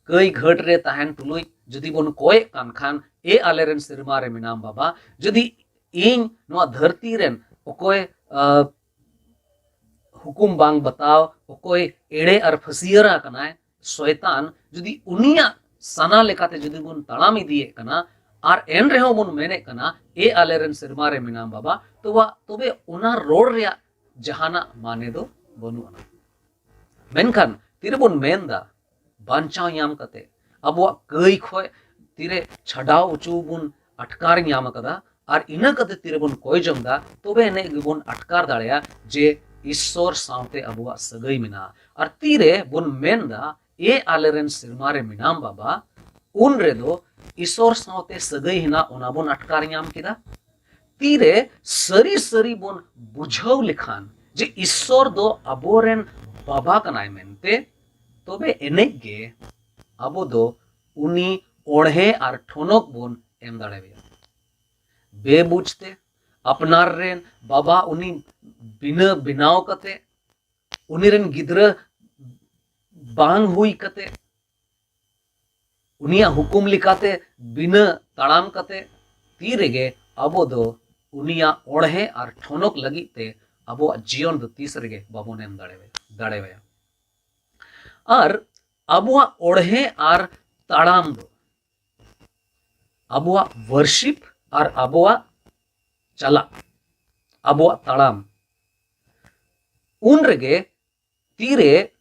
ᱠᱟᱹᱭ ᱜᱷᱟᱹᱴ ᱨᱮ ᱛᱟᱦᱮᱱ ᱛᱩᱞᱩᱡ ᱡᱩᱫᱤ ᱵᱚᱱ ᱠᱚᱭᱮᱜ ᱠᱟᱱ ᱠᱷᱟᱱ, "ᱮ ᱟᱞᱮᱨᱮᱱ ᱥᱮᱨᱢᱟ ᱨᱮ ᱢᱮᱱᱟᱢ ᱵᱟᱵᱟ, ᱡᱩᱫᱤ ᱤᱧ ᱱᱚᱣᱟ ᱫᱷᱟᱹᱨᱛᱤ ᱨᱮᱱ ᱚᱠᱚᱭ, ᱟ, ᱦᱩᱠᱩᱢ ᱵᱟᱝ ᱵᱟᱛᱟᱣ, ᱚᱠᱚᱭ ᱮᱲᱮ ᱟᱨ ᱯᱷᱟᱹᱥᱤᱭᱟᱹᱨᱟ ᱠᱟᱱᱟᱭ, ᱥᱚᱭᱛᱟᱱ, ᱡᱩᱫᱤ ᱩᱱᱤᱭᱟᱜ ᱥᱟᱱᱟ ᱞᱮᱠᱟᱛᱮ ᱡᱩᱫᱤ ᱵᱚᱱ ᱛᱟᱲᱟᱢ ᱤᱫᱤᱭᱮᱫ ᱠᱟᱱᱟ, ᱟᱨ ᱮᱱ ᱨᱮᱦᱚᱸ ᱵᱚᱱ ᱢᱮᱱᱮᱫ ᱠᱟᱱᱟ, 'ᱮ ᱟᱞᱮᱨᱮᱱ ᱥᱮᱨᱢᱟ ᱨᱮ ᱢᱮᱱᱟᱢ ᱵᱟᱵᱟ', ᱛᱚᱵᱮ, ᱛᱚᱵᱮ ᱚᱱᱟ ᱨᱚᱲ ᱨᱮᱭᱟᱜ ᱡᱟᱦᱟᱱᱟᱜ ᱢᱟᱱᱮ ᱫᱚ ᱵᱟᱹᱱᱩᱜ ᱟᱱᱟ᱾ ᱢᱮᱱᱠᱷᱟᱱ ᱛᱤᱨᱮᱵᱚᱱ ᱢᱮᱱᱫᱟ, ᱵᱟᱧᱪᱟᱣ ᱧᱟᱢ ᱠᱟᱛᱮ, ᱟᱵᱚᱣᱟᱜ ᱠᱟᱹᱭ ᱠᱷᱚᱡ ᱛᱤᱨᱮ ᱪᱷᱟᱰᱟᱣ ᱚᱪᱚ ᱵᱚᱱ ᱟᱴᱠᱟᱨ ᱧᱟᱢ ᱟᱠᱟᱫᱟ, ᱟᱨ ᱤᱱᱟᱹ ᱠᱟᱛᱮ ᱛᱤᱨᱮᱵᱚᱱ ᱠᱚᱭ ᱡᱚᱝ ᱫᱟ, ᱛᱚᱵᱮ ᱮᱱᱮᱡ ᱜᱮᱵᱚᱱ ᱟᱴᱠᱟᱨ ᱫᱟᱲᱮᱭᱟᱜᱼᱟ ᱡᱮ ᱤᱥᱥᱚᱨ ᱥᱟᱶᱛᱮ ᱟᱵᱚᱣᱟᱜ ᱥᱟᱹᱜᱟᱹᱭ ᱢᱮᱱᱟᱜᱼᱟ᱾ ᱟᱨ ᱛᱤᱨᱮ ᱵᱚᱱ ᱢᱮᱱᱫᱟ, "ᱮ ᱟᱞᱮᱨᱮᱱ ᱥᱮᱨᱢᱟ ᱨᱮ ᱢᱮᱱᱟᱢ ᱵᱟᱵᱟ", ᱩᱱ ᱨᱮᱫᱚ ᱤᱥᱥᱚᱨ ᱥᱟᱶᱛᱮ ᱥᱟᱹᱜᱟᱹᱭ ᱦᱮᱱᱟᱜ, ᱚᱱᱟ ᱵᱚᱱ ᱟᱴᱠᱟᱨ ᱧᱟᱢ ᱠᱮᱫᱟ᱾ ᱛᱤᱨᱮ ᱥᱟᱹᱨᱤ ᱥᱟᱹᱨᱤ ᱵᱚᱱ ᱵᱩᱡᱷᱟᱹᱣ ᱞᱮᱠᱷᱟᱱ ᱡᱮ ᱤᱥᱥᱚᱨ ᱫᱚ ᱟᱵᱚᱨᱮᱱ ᱵᱟᱵᱟ ᱠᱟᱱᱟᱭ ᱢᱮᱱᱛᱮ, ᱛᱚᱵᱮ ᱮᱱᱮᱡ ᱜᱮ ᱟᱵᱚ ᱫᱚ ᱩᱱᱤ ᱚᱬᱦᱮ ᱟᱨ ᱴᱷᱚᱱᱚᱠ ᱵᱚᱱ ᱮᱢ ᱫᱟᱲᱮᱣᱟᱭᱟ᱾ ᱵᱮᱵᱩᱡᱽ ᱛᱮ ᱟᱯᱱᱟᱨ ᱨᱮᱱ ᱵᱟᱵᱟ ᱩᱱᱤ ᱵᱤᱱᱟᱹ ᱵᱮᱱᱟᱣ ᱠᱟᱛᱮ, ᱩᱱᱤ ᱨᱮᱱ ᱜᱤᱫᱽᱨᱟᱹ ᱵᱟᱝ ᱦᱩᱭ ᱠᱟᱛᱮ, ᱩᱱᱤᱭᱟᱜ ᱦᱩᱠᱩᱢ ᱞᱮᱠᱟᱛᱮ ᱵᱤᱱᱟᱹ ᱛᱟᱲᱟᱢ ᱠᱟᱛᱮ, ᱛᱤ ᱨᱮᱜᱮ ᱟᱵᱚ ᱫᱚ ᱩᱱᱤᱭᱟᱜ ᱚᱬᱦᱮ ᱟᱨ ᱴᱷᱚᱱᱚᱠ ᱞᱟᱹᱜᱤᱫ ᱛᱮ ᱟᱵᱚᱣᱟᱜ ᱡᱤᱭᱚᱱ ᱫᱚ ᱛᱤᱥ ᱨᱮᱜᱮ ᱵᱟᱵᱚᱱ ᱮᱢ ᱫᱟᱲᱮᱣᱟᱭᱟ, ᱫᱟᱲᱮᱣᱟᱭᱟ᱾ ᱟᱨ ᱟᱵᱚᱣᱟᱜ ᱚᱬᱦᱮ ᱟᱨ ᱛᱟᱲᱟᱢ ᱫᱚ, ᱟᱵᱚᱣᱟᱜ ᱣᱟᱨᱥᱤᱯ ᱟᱨ ᱟᱵᱚᱣᱟᱜ ᱪᱟᱞᱟᱜ, ᱟᱵᱚᱣᱟᱜ ᱛᱟᱲᱟᱢ, ᱩᱱ ᱨᱮᱜᱮ ᱛᱤᱨᱮ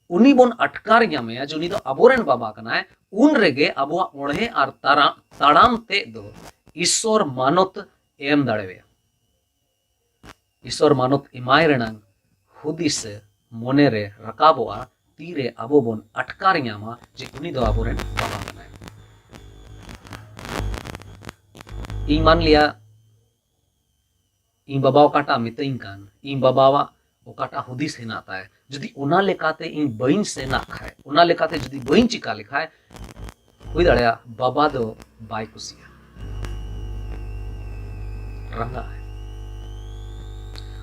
ᱩᱱᱤ ᱵᱚᱱ ᱟᱴᱠᱟᱨ ᱧᱟᱢᱮᱭᱟ ᱡᱮ ᱩᱱᱤ ᱫᱚ ᱟᱵᱚᱨᱮᱱ ᱵᱟᱵᱟ ᱠᱟᱱᱟᱭ, ᱩᱱ ᱨᱮᱜᱮ ᱟᱵᱚᱣᱟᱜ ᱚᱬᱦᱮ ᱟᱨ ᱛᱟᱨᱟ-, ᱛᱟᱲᱟᱢ ᱛᱮᱫ ᱫᱚ ᱤᱥᱥᱚᱨ ᱢᱟᱱᱚᱛ ᱮᱢ ᱫᱟᱲᱮᱣᱟᱭᱟ᱾ ᱤᱥᱥᱚᱨ ᱢᱟᱱᱚᱛ ᱮᱢᱟᱭ ᱨᱮᱱᱟᱝ ᱦᱩᱫᱤᱥ ᱢᱚᱱᱮᱨᱮ ᱨᱟᱠᱟᱵᱚᱜᱼᱟ, ᱛᱤᱨᱮ ᱟᱵᱚ ᱵᱚᱱ ᱟᱴᱠᱟᱨ ᱧᱟᱢᱟ ᱡᱮ ᱩᱱᱤ ᱫᱚ ᱟᱵᱚᱨᱮᱱ ᱵᱟᱵᱟ ᱠᱟᱱᱟᱭ᱾ ᱤᱧ ᱢᱟᱱ ᱞᱮᱭᱟ, ᱤᱧ ᱵᱟᱵᱟ ᱚᱠᱟᱴᱟᱜ ᱢᱤᱛᱟᱹᱧ ᱠᱟᱱ, ᱤᱧ ᱵᱟᱵᱟᱣᱟᱜ ᱚᱠᱟᱴᱟᱜ ᱦᱩᱫᱤᱥ ᱦᱮᱱᱟᱜ ᱛᱟᱭ, ᱡᱩᱫᱤ ᱚᱱᱟ ᱞᱮᱠᱟᱛᱮ ᱤᱧ ᱵᱟᱹᱧ ᱥᱮᱱᱟᱜ ᱠᱷᱟᱡ, ᱚᱱᱟ ᱞᱮᱠᱟᱛᱮ ᱡᱩᱫᱤ ᱵᱟᱹᱧ ᱪᱤᱠᱟ ᱞᱮᱠᱷᱟᱡ, ᱦᱩᱭ ᱫᱟᱲᱮᱭᱟᱜᱼᱟ ᱵᱟᱵᱟ ᱫᱚ ᱵᱟᱭ ᱠᱩᱥᱤᱜᱼᱟ, ᱨᱟᱸᱜᱟᱜᱼᱟᱭ᱾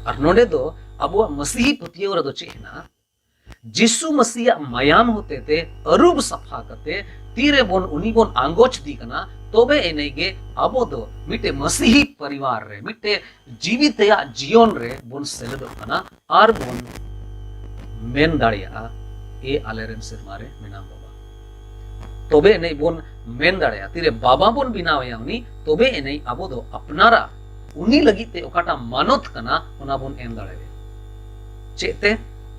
ᱟᱨ ᱱᱚᱰᱮ ᱫᱚ ᱟᱵᱚᱣᱟᱜ ᱢᱟᱹᱥᱤᱦᱤ ᱯᱟᱹᱛᱭᱟᱹᱣ ᱨᱮᱫᱚ ᱪᱮᱫ ᱦᱮᱱᱟᱜᱼᱟ? ᱡᱤᱥᱩ ᱢᱟᱹᱥᱤᱭᱟᱜ ᱢᱟᱭᱟᱢ ᱦᱚᱛᱮ ᱛᱮ ᱟᱹᱨᱩᱵ ᱥᱟᱯᱷᱟ ᱠᱟᱛᱮ ᱛᱤᱨᱮ ᱵᱚᱱ ᱩᱱᱤ ᱵᱚᱱ ᱟᱸᱜᱚᱪ ᱫᱤ ᱠᱟᱱᱟ, ᱛᱚᱵᱮ ᱮᱱᱮᱡ ᱜᱮ ᱟᱵᱚ ᱫᱚ ᱢᱤᱫᱴᱮᱡ ᱢᱟᱹᱥᱤᱦᱤ ᱯᱚᱨᱤᱵᱟᱨ ᱨᱮ, ᱢᱤᱫᱴᱮᱡ ᱡᱤᱣᱤ ᱛᱮᱭᱟᱜ ᱡᱤᱭᱚᱱ ᱨᱮ ᱵᱚᱱ ᱥᱮᱞᱮᱫᱚᱜ ᱠᱟᱱᱟ ᱟᱨ ᱵᱚᱱ ᱢᱮᱱ ᱫᱟᱲᱮᱭᱟᱜᱼᱟ, "ᱮ ᱟᱞᱮᱨᱮᱱ ᱥᱮᱨᱢᱟ ᱨᱮ ᱢᱮᱱᱟᱢ ᱵᱟᱵᱟ᱾" ᱛᱚᱵᱮ ᱮᱱᱮᱡ ᱵᱚᱱ ᱢᱮᱱ ᱫᱟᱲᱮᱭᱟᱜᱼᱟ, ᱛᱤᱨᱮ ᱵᱟᱵᱟ ᱵᱚᱱ ᱵᱮᱱᱟᱣᱮᱭᱟ ᱩᱱᱤ, ᱛᱚᱵᱮ ᱮᱱᱮᱡ ᱟᱵᱚ ᱫᱚ ᱟᱯᱱᱟᱨᱟᱜ ᱩᱱᱤ ᱞᱟᱹᱜᱤᱫ ᱛᱮ ᱚᱠᱟᱴᱟᱜ ᱢᱟᱱᱚᱛ ᱠᱟᱱᱟ, ᱚᱱᱟ ᱵᱚᱱ ᱮᱢ ᱫᱟᱲᱮᱭᱟᱭᱟ᱾ ᱪᱮᱫ ᱛᱮ?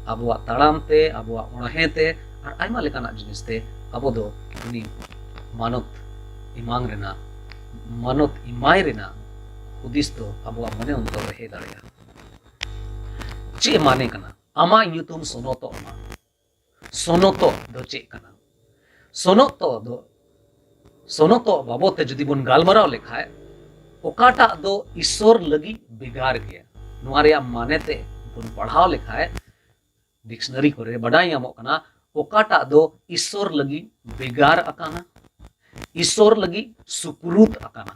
ᱟᱵᱚᱣᱟᱜ ᱛᱟᱲᱟᱢ ᱛᱮ, ᱟᱵᱚᱣᱟᱜ ᱚᱬᱦᱮ ᱛᱮ, ᱟᱨ ᱟᱭᱢᱟ ᱞᱮᱠᱟᱱᱟᱜ ᱡᱤᱱᱤᱥ ᱛᱮ ᱟᱵᱚ ᱫᱚ ᱩᱱᱤ ᱢᱟᱱᱚᱛ ᱮᱢᱟᱝ ᱨᱮᱱᱟᱜ, ᱢᱟᱱᱚᱛ ᱮᱢᱟᱭ ᱨᱮᱱᱟᱜ ᱦᱩᱫᱤᱥ ᱫᱚ ᱟᱵᱚᱣᱟᱜ ᱢᱚᱱᱮ ᱚᱱᱛᱚᱨ ᱨᱮ ᱦᱮᱡ ᱫᱟᱲᱮᱭᱟᱜᱼᱟ᱾ ᱪᱮᱫ ᱢᱟᱱᱮ ᱠᱟᱱᱟ? ᱟᱢᱟᱜ ᱧᱩᱛᱩᱢ ᱥᱚᱱᱚᱛᱚᱜ ᱢᱟ᱾ ᱥᱚᱱᱚᱛᱚᱜ ᱫᱚ ᱪᱮᱫ ᱠᱟᱱᱟ? ᱥᱚᱱᱚᱛᱚᱜ ᱫᱚ, ᱥᱚᱱᱚᱛᱚᱜ ᱵᱟᱵᱚᱫ ᱛᱮ ᱡᱩᱫᱤ ᱵᱚᱱ ᱜᱟᱞᱢᱟᱨᱟᱣ ᱞᱮᱠᱷᱟᱡ, ᱚᱠᱟᱴᱟᱜ ᱫᱚ ᱤᱥᱚᱨ ᱞᱟᱹᱜᱤᱫ ᱵᱷᱮᱜᱟᱨ ᱜᱮᱭᱟ᱾ ᱱᱚᱣᱟ ᱨᱮᱭᱟᱜ ᱢᱟᱱᱮ ᱛᱮ ᱵᱚᱱ ᱯᱟᱲᱦᱟᱣ ᱞᱮᱠᱷᱟᱡ, ᱰᱤᱠᱥᱱᱟᱨᱤ ᱠᱚᱨᱮ ᱵᱟᱰᱟᱭ ᱧᱟᱢᱚᱜ ᱠᱟᱱᱟ, ᱚᱠᱟᱴᱟᱜ ᱫᱚ ᱤᱥᱚᱨ ᱞᱟᱹᱜᱤᱫ ᱵᱷᱮᱜᱟᱨ ᱟᱠᱟᱱᱟ, ᱤᱥᱚᱨ ᱞᱟᱹᱜᱤᱫ ᱥᱩᱯᱨᱩᱛ ᱟᱠᱟᱱᱟ᱾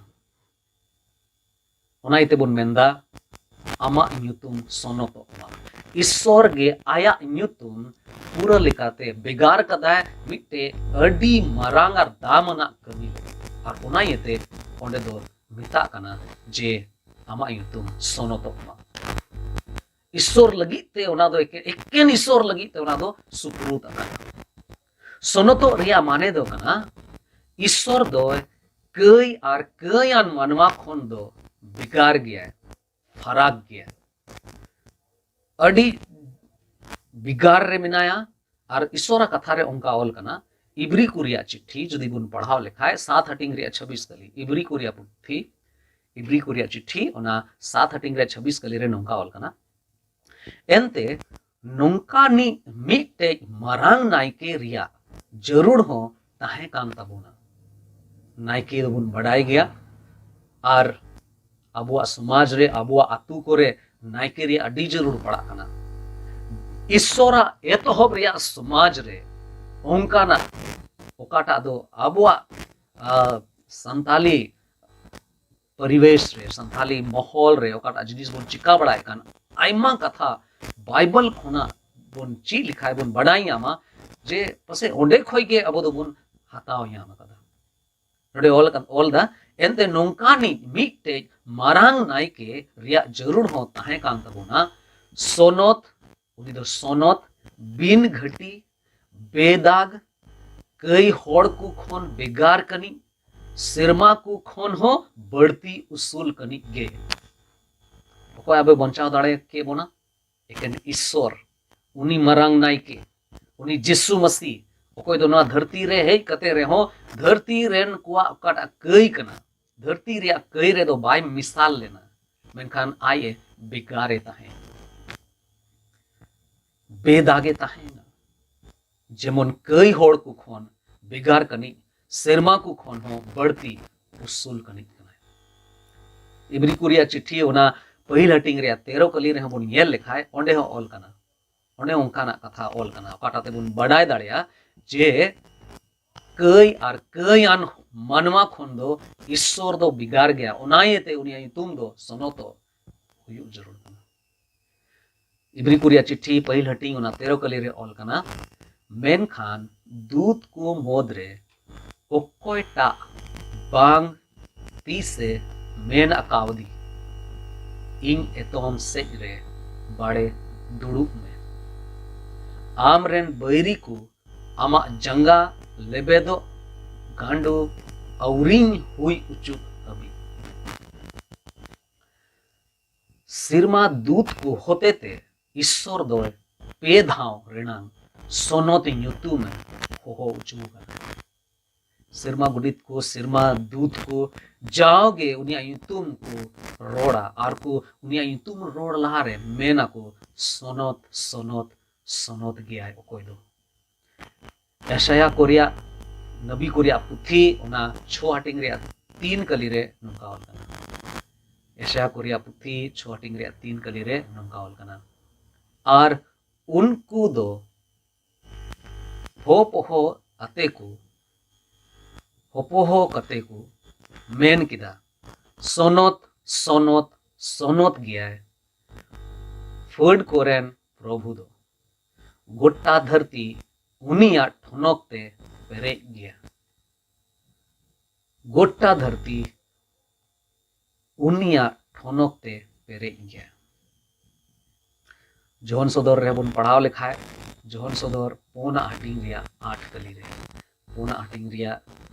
ᱚᱱᱟ ᱤᱭᱟᱹᱛᱮ ᱵᱚᱱ ᱢᱮᱱᱫᱟ, ᱟᱢᱟᱜ ᱧᱩᱛᱩᱢ ᱥᱚᱱᱚᱛᱚᱜ ᱢᱟ᱾ ᱤᱥᱚᱨ ᱜᱮ ᱟᱭᱟᱜ ᱧᱩᱛᱩᱢ ᱯᱩᱨᱟᱹ ᱞᱮᱠᱟᱛᱮ ᱵᱷᱮᱜᱟᱨ ᱠᱟᱫᱟᱭ ᱢᱤᱫᱴᱮᱡ ᱟᱹᱰᱤ ᱢᱟᱨᱟᱝ ᱟᱨ ᱫᱟᱢ ᱟᱱᱟᱜ ᱠᱟᱹᱢᱤ ᱞᱟᱹᱜᱤᱫ᱾ ᱟᱨ ᱚᱱᱟ ᱤᱭᱟᱹᱛᱮ ᱚᱸᱰᱮ ᱫᱚ ᱢᱮᱛᱟᱜ ᱠᱟᱱᱟ ᱡᱮ ᱟᱢᱟᱜ ᱧᱩᱛᱩᱢ ᱥᱚᱱᱚᱛᱚᱜ ᱢᱟ᱾ ᱤᱥᱚᱨ ᱞᱟᱹᱜᱤᱫ ᱛᱮ ᱚᱱᱟ ᱫᱚ ᱮᱠᱮᱱ, ᱮᱠᱮᱱ ᱤᱥᱚᱨ ᱞᱟᱹᱜᱤᱫ ᱛᱮ ᱚᱱᱟ ᱫᱚ ᱥᱩᱯᱨᱩᱛ ᱟᱠᱟᱱᱟ᱾ ᱥᱚᱱᱚᱛᱚᱜ ᱨᱮᱭᱟᱜ ᱢᱟᱱᱮ ᱫᱚ ᱠᱟᱱᱟ, ᱤᱥᱚᱨ ᱫᱚ ᱠᱟᱹᱭ ᱟᱨ ᱠᱟᱹᱭᱟᱱ ᱢᱟᱱᱣᱟ ᱠᱷᱚᱱ ᱫᱚ ᱵᱷᱮᱜᱟᱨ ᱜᱮᱭᱟᱭ, ᱯᱷᱟᱨᱟᱠ ᱜᱮᱭᱟᱭ, ᱟᱹᱰᱤ ᱵᱷᱮᱜᱟᱨ ᱨᱮ ᱢᱮᱱᱟᱭᱟ᱾ ᱟᱨ ᱤᱥᱚᱨᱟᱜ ᱠᱟᱛᱷᱟ ᱨᱮ ᱚᱱᱠᱟ ᱚᱞ ᱠᱟᱱᱟ, ᱤᱵᱨᱤ ᱠᱚ ᱨᱮᱭᱟᱜ ᱪᱤᱴᱷᱤ ᱡᱩᱫᱤ ᱵᱚᱱ ᱯᱟᱲᱦᱟᱣ ᱞᱮᱠᱷᱟᱡ, ᱥᱟᱛ ᱦᱟᱹᱴᱤᱧ ᱨᱮᱭᱟᱜ ᱪᱷᱟᱵᱵᱤᱥ ᱠᱟᱹᱞᱤ, ᱤᱵᱨᱤ ᱠᱚ ᱨᱮᱭᱟᱜ ᱯᱩᱛᱷᱤ, ᱤᱵᱨᱤ ᱠᱚ ᱨᱮᱭᱟᱜ ᱪᱤᱴᱷᱤ, ᱚᱱᱟ ᱥᱟᱛ ᱦᱟᱹᱴᱤᱧ ᱨᱮᱭᱟᱜ ᱪᱷᱟᱵᱵᱤᱥ ᱠᱟᱹᱞᱤ ᱨᱮ ᱱᱚᱝᱠᱟ ᱚᱞ ᱠᱟᱱᱟ, ᱮᱱᱛᱮ ᱱᱚᱝᱠᱟᱱᱤᱡ ᱢᱤᱫᱴᱮᱡ ᱢᱟᱨᱟᱝ ᱱᱟᱭᱠᱮ ᱨᱮᱭᱟᱜ ᱡᱟᱹᱨᱩᱲ ᱦᱚᱸ ᱛᱟᱦᱮᱸ ᱠᱟᱱ ᱛᱟᱵᱚᱱᱟ᱾ ᱱᱟᱭᱠᱮ ᱫᱚᱵᱚᱱ ᱵᱟᱰᱟᱭ ᱜᱮᱭᱟ, ᱟᱨ ᱟᱵᱚᱣᱟᱜ ᱥᱚᱢᱟᱡᱽ ᱨᱮ, ᱟᱵᱚᱣᱟᱜ ᱟᱹᱛᱩ ᱠᱚᱨᱮ ᱱᱟᱭᱠᱮ ᱨᱮᱭᱟᱜ ᱟᱹᱰᱤ ᱡᱟᱹᱨᱩᱲ ᱯᱟᱲᱟᱜ ᱠᱟᱱᱟ᱾ ᱤᱥᱥᱚᱨᱟᱜ ᱮᱛᱚᱦᱚᱵ ᱨᱮᱭᱟᱜ ᱥᱚᱢᱟᱡᱽ ᱨᱮ ᱚᱱᱠᱟᱱᱟᱜ ᱚᱠᱟᱴᱟᱜ ᱫᱚ ᱟᱵᱚᱣᱟᱜ, ᱟ, ᱥᱟᱱᱛᱟᱞᱤ ᱯᱚᱨᱤᱵᱮᱥ ᱨᱮ, ᱥᱟᱱᱛᱟᱞᱤ ᱢᱚᱦᱚᱞ ᱨᱮ ᱚᱠᱟᱴᱟᱜ ᱡᱤᱱᱤᱥ ᱵᱚᱱ ᱪᱤᱠᱟ ᱵᱟᱲᱟᱭᱮᱫ ᱠᱟᱱ, ᱟᱭᱢᱟ ᱠᱟᱛᱷᱟ ᱵᱟᱭᱵᱮᱞ ᱠᱷᱚᱱᱟᱜ ᱵᱚᱱ ᱪᱮᱫ ᱞᱮᱠᱷᱟᱡ ᱵᱚᱱ ᱵᱟᱰᱟᱭ ᱧᱟᱢᱟ, ᱡᱮ ᱯᱟᱥᱮᱡ ᱚᱸᱰᱮ ᱠᱷᱚᱡ ᱜᱮ ᱟᱵᱚ ᱫᱚᱵᱚᱱ ᱦᱟᱛᱟᱣ ᱧᱟᱢ ᱟᱠᱟᱫᱟ᱾ ᱱᱚᱰᱮ ᱚᱞ ᱟᱠᱟᱱ, ᱚᱞ ᱫᱟ, ᱮᱱᱛᱮ ᱱᱚᱝᱠᱟᱱᱤᱡ ᱢᱤᱫᱴᱮᱡ ᱢᱟᱨᱟᱝ ᱱᱟᱭᱠᱮ ᱨᱮᱭᱟᱜ ᱡᱟᱹᱨᱩᱲ ᱦᱚᱸ ᱛᱟᱦᱮᱸ ᱠᱟᱱ ᱛᱟᱵᱚᱱᱟ᱾ ᱥᱚᱱᱚᱛ, ᱩᱱᱤ ᱫᱚ ᱥᱚᱱᱚᱛ, ᱵᱤᱱ ᱜᱷᱟᱹᱴᱤ, ᱵᱮᱫᱟᱜᱽ, ᱠᱟᱹᱭ ᱦᱚᱲ ᱠᱚ ᱠᱷᱚᱱ ᱵᱮᱜᱟᱨ ᱠᱟᱹᱱᱤᱡ, ᱥᱮᱨᱢᱟ ᱠᱚ ᱠᱷᱚᱱ ᱦᱚᱸ ᱵᱟᱹᱲᱛᱤ ᱩᱥᱩᱞ ᱠᱟᱹᱱᱤᱡ ᱜᱮ᱾ ᱚᱠᱚᱭ ᱟᱵᱚᱭ ᱵᱚᱧᱪᱟᱣ ᱫᱟᱲᱮ ᱠᱮ ᱵᱚᱱᱟ? ᱮᱠᱮᱱ ᱤᱥᱥᱚᱨ, ᱩᱱᱤ ᱢᱟᱨᱟᱝ ᱱᱟᱭᱠᱮ, ᱩᱱᱤ ᱡᱤᱥᱩ ᱢᱟᱹᱥᱤ, ᱚᱠᱚᱭ ᱫᱚ ᱱᱚᱣᱟ ᱫᱷᱟᱹᱨᱛᱤ ᱨᱮ ᱦᱮᱡ ᱠᱟᱛᱮ ᱨᱮᱦᱚᱸ ᱫᱷᱟᱹᱨᱛᱤ ᱨᱮᱱ ᱠᱚᱣᱟᱜ ᱚᱠᱟᱴᱟᱜ ᱠᱟᱹᱭ ᱠᱟᱱᱟ, ᱫᱷᱟᱹᱨᱛᱤ ᱨᱮᱭᱟᱜ ᱠᱟᱹᱭ ᱨᱮᱫᱚ ᱵᱟᱭ ᱢᱮᱥᱟᱞ ᱞᱮᱱᱟ, ᱢᱮᱱᱠᱷᱟᱱ ᱟᱡ ᱮ ᱵᱮᱜᱟᱨᱮ ᱛᱟᱦᱮᱸ, ᱵᱮᱫᱟᱜᱮ ᱛᱟᱦᱮᱸᱱᱟ᱾ ᱡᱮᱢᱚᱱ ᱠᱟᱹᱭ ᱦᱚᱲ ᱠᱚ ᱠᱷᱚᱱ ᱵᱮᱜᱟᱨ ᱠᱟᱹᱱᱤᱡ, ᱥᱮᱨᱢᱟ ᱠᱚ ᱠᱷᱚᱱ ᱦᱚᱸ ᱵᱟᱹᱲᱛᱤ ᱩᱥᱩᱞ ᱠᱟᱹᱱᱤᱡ ᱠᱟᱱᱟᱭ᱾ ᱤᱵᱨᱤ ᱠᱚ ᱨᱮᱭᱟᱜ ᱪᱤᱴᱷᱤ ᱚᱱᱟ ᱯᱟᱹᱦᱤᱞ ᱦᱟᱹᱴᱤᱧ ᱨᱮᱭᱟᱜ ᱛᱮᱨᱚ ᱠᱟᱹᱞᱤ ᱨᱮᱦᱚᱸ ᱵᱚᱱ ᱧᱮᱞ ᱞᱮᱠᱷᱟᱡ, ᱚᱸᱰᱮ ᱦᱚᱸ ᱚᱞ ᱠᱟᱱᱟ, ᱚᱱᱮ ᱚᱱᱠᱟᱱᱟᱜ ᱠᱟᱛᱷᱟ ᱚᱞ ᱠᱟᱱᱟ, ᱚᱠᱟᱴᱟᱜ ᱛᱮᱵᱚᱱ ᱵᱟᱰᱟᱭ ᱫᱟᱲᱮᱭᱟᱜᱼᱟ ᱡᱮ ᱠᱟᱹᱭ ᱟᱨ ᱠᱟᱹᱭᱟᱱ ᱢᱟᱱᱣᱟ ᱠᱷᱚᱱ ᱫᱚ ᱤᱥᱥᱚᱨ ᱫᱚ ᱵᱷᱮᱜᱟᱨ ᱜᱮᱭᱟ᱾ ᱚᱱᱟ ᱤᱭᱟᱹᱛᱮ ᱩᱱᱤᱭᱟᱜ ᱧᱩᱛᱩᱢ ᱫᱚ ᱥᱚᱱᱚᱛᱚ ᱦᱩᱭᱩᱜ ᱡᱟᱹᱨᱩᱲ ᱠᱟᱱᱟ᱾ ᱤᱵᱨᱤ ᱠᱚ ᱨᱮᱭᱟᱜ ᱪᱤᱴᱷᱤ ᱯᱟᱹᱦᱤᱞ ᱦᱟᱹᱴᱤᱧ ᱚᱱᱟ ᱛᱮᱨᱚ ᱠᱟᱹᱞᱤ ᱨᱮ ᱚᱞ ᱠᱟᱱᱟ, ᱢᱮᱱᱠᱷᱟᱱ ᱫᱩᱛ ᱠᱚ ᱢᱩᱫᱽᱨᱮ ᱚᱠᱚᱭᱴᱟᱜ ᱵᱟᱝ ᱛᱤᱥᱮ ᱢᱮᱱ ᱟᱠᱟᱣᱫᱤ, ᱤᱧ ᱮᱛᱚᱢ ᱥᱮᱡ ᱨᱮ ᱵᱟᱲᱮ ᱫᱩᱲᱩᱵ ᱢᱮ, ᱟᱢ ᱨᱮᱱ ᱵᱟᱹᱭᱨᱤ ᱠᱚ ᱟᱢᱟᱜ ᱡᱟᱸᱜᱟ ᱞᱮᱵᱮᱫᱚᱜ ᱜᱟᱸᱰᱚ ᱟᱹᱣᱨᱤᱧ ᱦᱩᱭ ᱚᱪᱚᱜ ᱦᱟᱹᱵᱤᱡ᱾ ᱥᱮᱨᱢᱟ ᱫᱩᱛ ᱠᱚ ᱦᱚᱛᱮᱛᱮ ᱤᱥᱥᱚᱨ ᱫᱚᱭ ᱯᱮ ᱫᱷᱟᱣ ᱨᱮᱱᱟᱝ ᱥᱚᱱᱚᱛ ᱧᱩᱛᱩᱢᱮ ᱦᱚᱦᱚ ᱚᱪᱚ ᱟᱠᱟᱫᱟ᱾ ᱥᱮᱨᱢᱟ ᱜᱚᱰᱮᱛ ᱠᱚ, ᱥᱮᱨᱢᱟ ᱫᱩᱛ ᱠᱚ ᱡᱟᱣᱜᱮ ᱩᱱᱤᱭᱟᱜ ᱧᱩᱛᱩᱢ ᱠᱚ ᱨᱚᱲᱟ, ᱟᱨ ᱠᱚ ᱩᱱᱤᱭᱟᱜ ᱧᱩᱛᱩᱢ ᱨᱚᱲ ᱞᱟᱦᱟᱨᱮ ᱢᱮᱱᱟᱠᱚ, ᱥᱚᱱᱚᱛ, ᱥᱚᱱᱚᱛ, ᱥᱚᱱᱚᱛ ᱜᱮᱭᱟᱭ ᱚᱠᱚᱭ ᱫᱚ᱾ ᱮᱥᱟᱭᱟ ᱠᱚ ᱨᱮᱭᱟᱜ, ᱱᱟᱵᱤ ᱠᱚ ᱨᱮᱭᱟᱜ ᱯᱩᱛᱷᱤ, ᱚᱱᱟ ᱪᱷᱚ ᱦᱟᱹᱴᱤᱧ ᱨᱮᱭᱟᱜ ᱛᱤᱱ ᱠᱟᱹᱞᱤ ᱨᱮ ᱱᱚᱝᱠᱟ ᱚᱞ ᱠᱟᱱᱟ᱾ ᱮᱥᱟᱭᱟ ᱠᱚ ᱨᱮᱭᱟᱜ ᱯᱩᱛᱷᱤ ᱪᱷᱚ ᱦᱟᱹᱴᱤᱧ ᱨᱮᱭᱟᱜ ᱛᱤᱱ ᱠᱟᱹᱞᱤ ᱨᱮ ᱱᱚᱝᱠᱟ ᱚᱞ ᱠᱟᱱᱟ, ᱟᱨ ᱩᱱᱠᱩ ᱫᱚ ᱦᱚ ᱯᱚᱦᱚ ᱟᱛᱮ ᱠᱚ, ᱦᱚᱯᱚᱦᱚ ᱠᱟᱛᱮ ᱠᱚ ᱢᱮᱱ ᱠᱮᱫᱟ, ᱥᱚᱱᱚᱛ, ᱥᱚᱱᱚᱛ, ᱥᱚᱱᱚᱛ ᱜᱮᱭᱟᱭ ᱯᱷᱟᱹᱫ ᱠᱚᱨᱮᱱ ᱯᱨᱚᱵᱷᱩ ᱫᱚ᱾ ᱜᱚᱴᱟ ᱫᱷᱟᱹᱨᱛᱤ ᱩᱱᱤᱭᱟᱜ ᱴᱷᱚᱱᱚᱠ ᱛᱮ ᱯᱮᱨᱮᱡ ᱜᱮᱭᱟ᱾ ᱜᱚᱴᱟ ᱫᱷᱟᱹᱨᱛᱤ ᱩᱱᱤᱭᱟᱜ ᱴᱷᱚᱱᱚᱠ ᱛᱮ ᱯᱮᱨᱮᱡ ᱜᱮᱭᱟ᱾ ᱡᱚᱦᱚᱱ ᱥᱚᱫᱚᱨ ᱨᱮᱵᱚᱱ ᱯᱟᱲᱦᱟᱣ ᱞᱮᱠᱷᱟᱡ, ᱡᱚᱦᱚᱱ ᱥᱚᱫᱚᱨ ᱯᱩᱱᱟᱜ ᱦᱟᱹᱴᱤᱧ ᱨᱮᱭᱟᱜ ᱟᱴ ᱠᱟᱹᱞᱤ ᱨᱮ, ᱯᱩᱱᱟᱜ ᱦᱟᱹᱴᱤᱧ ᱨᱮᱭᱟᱜ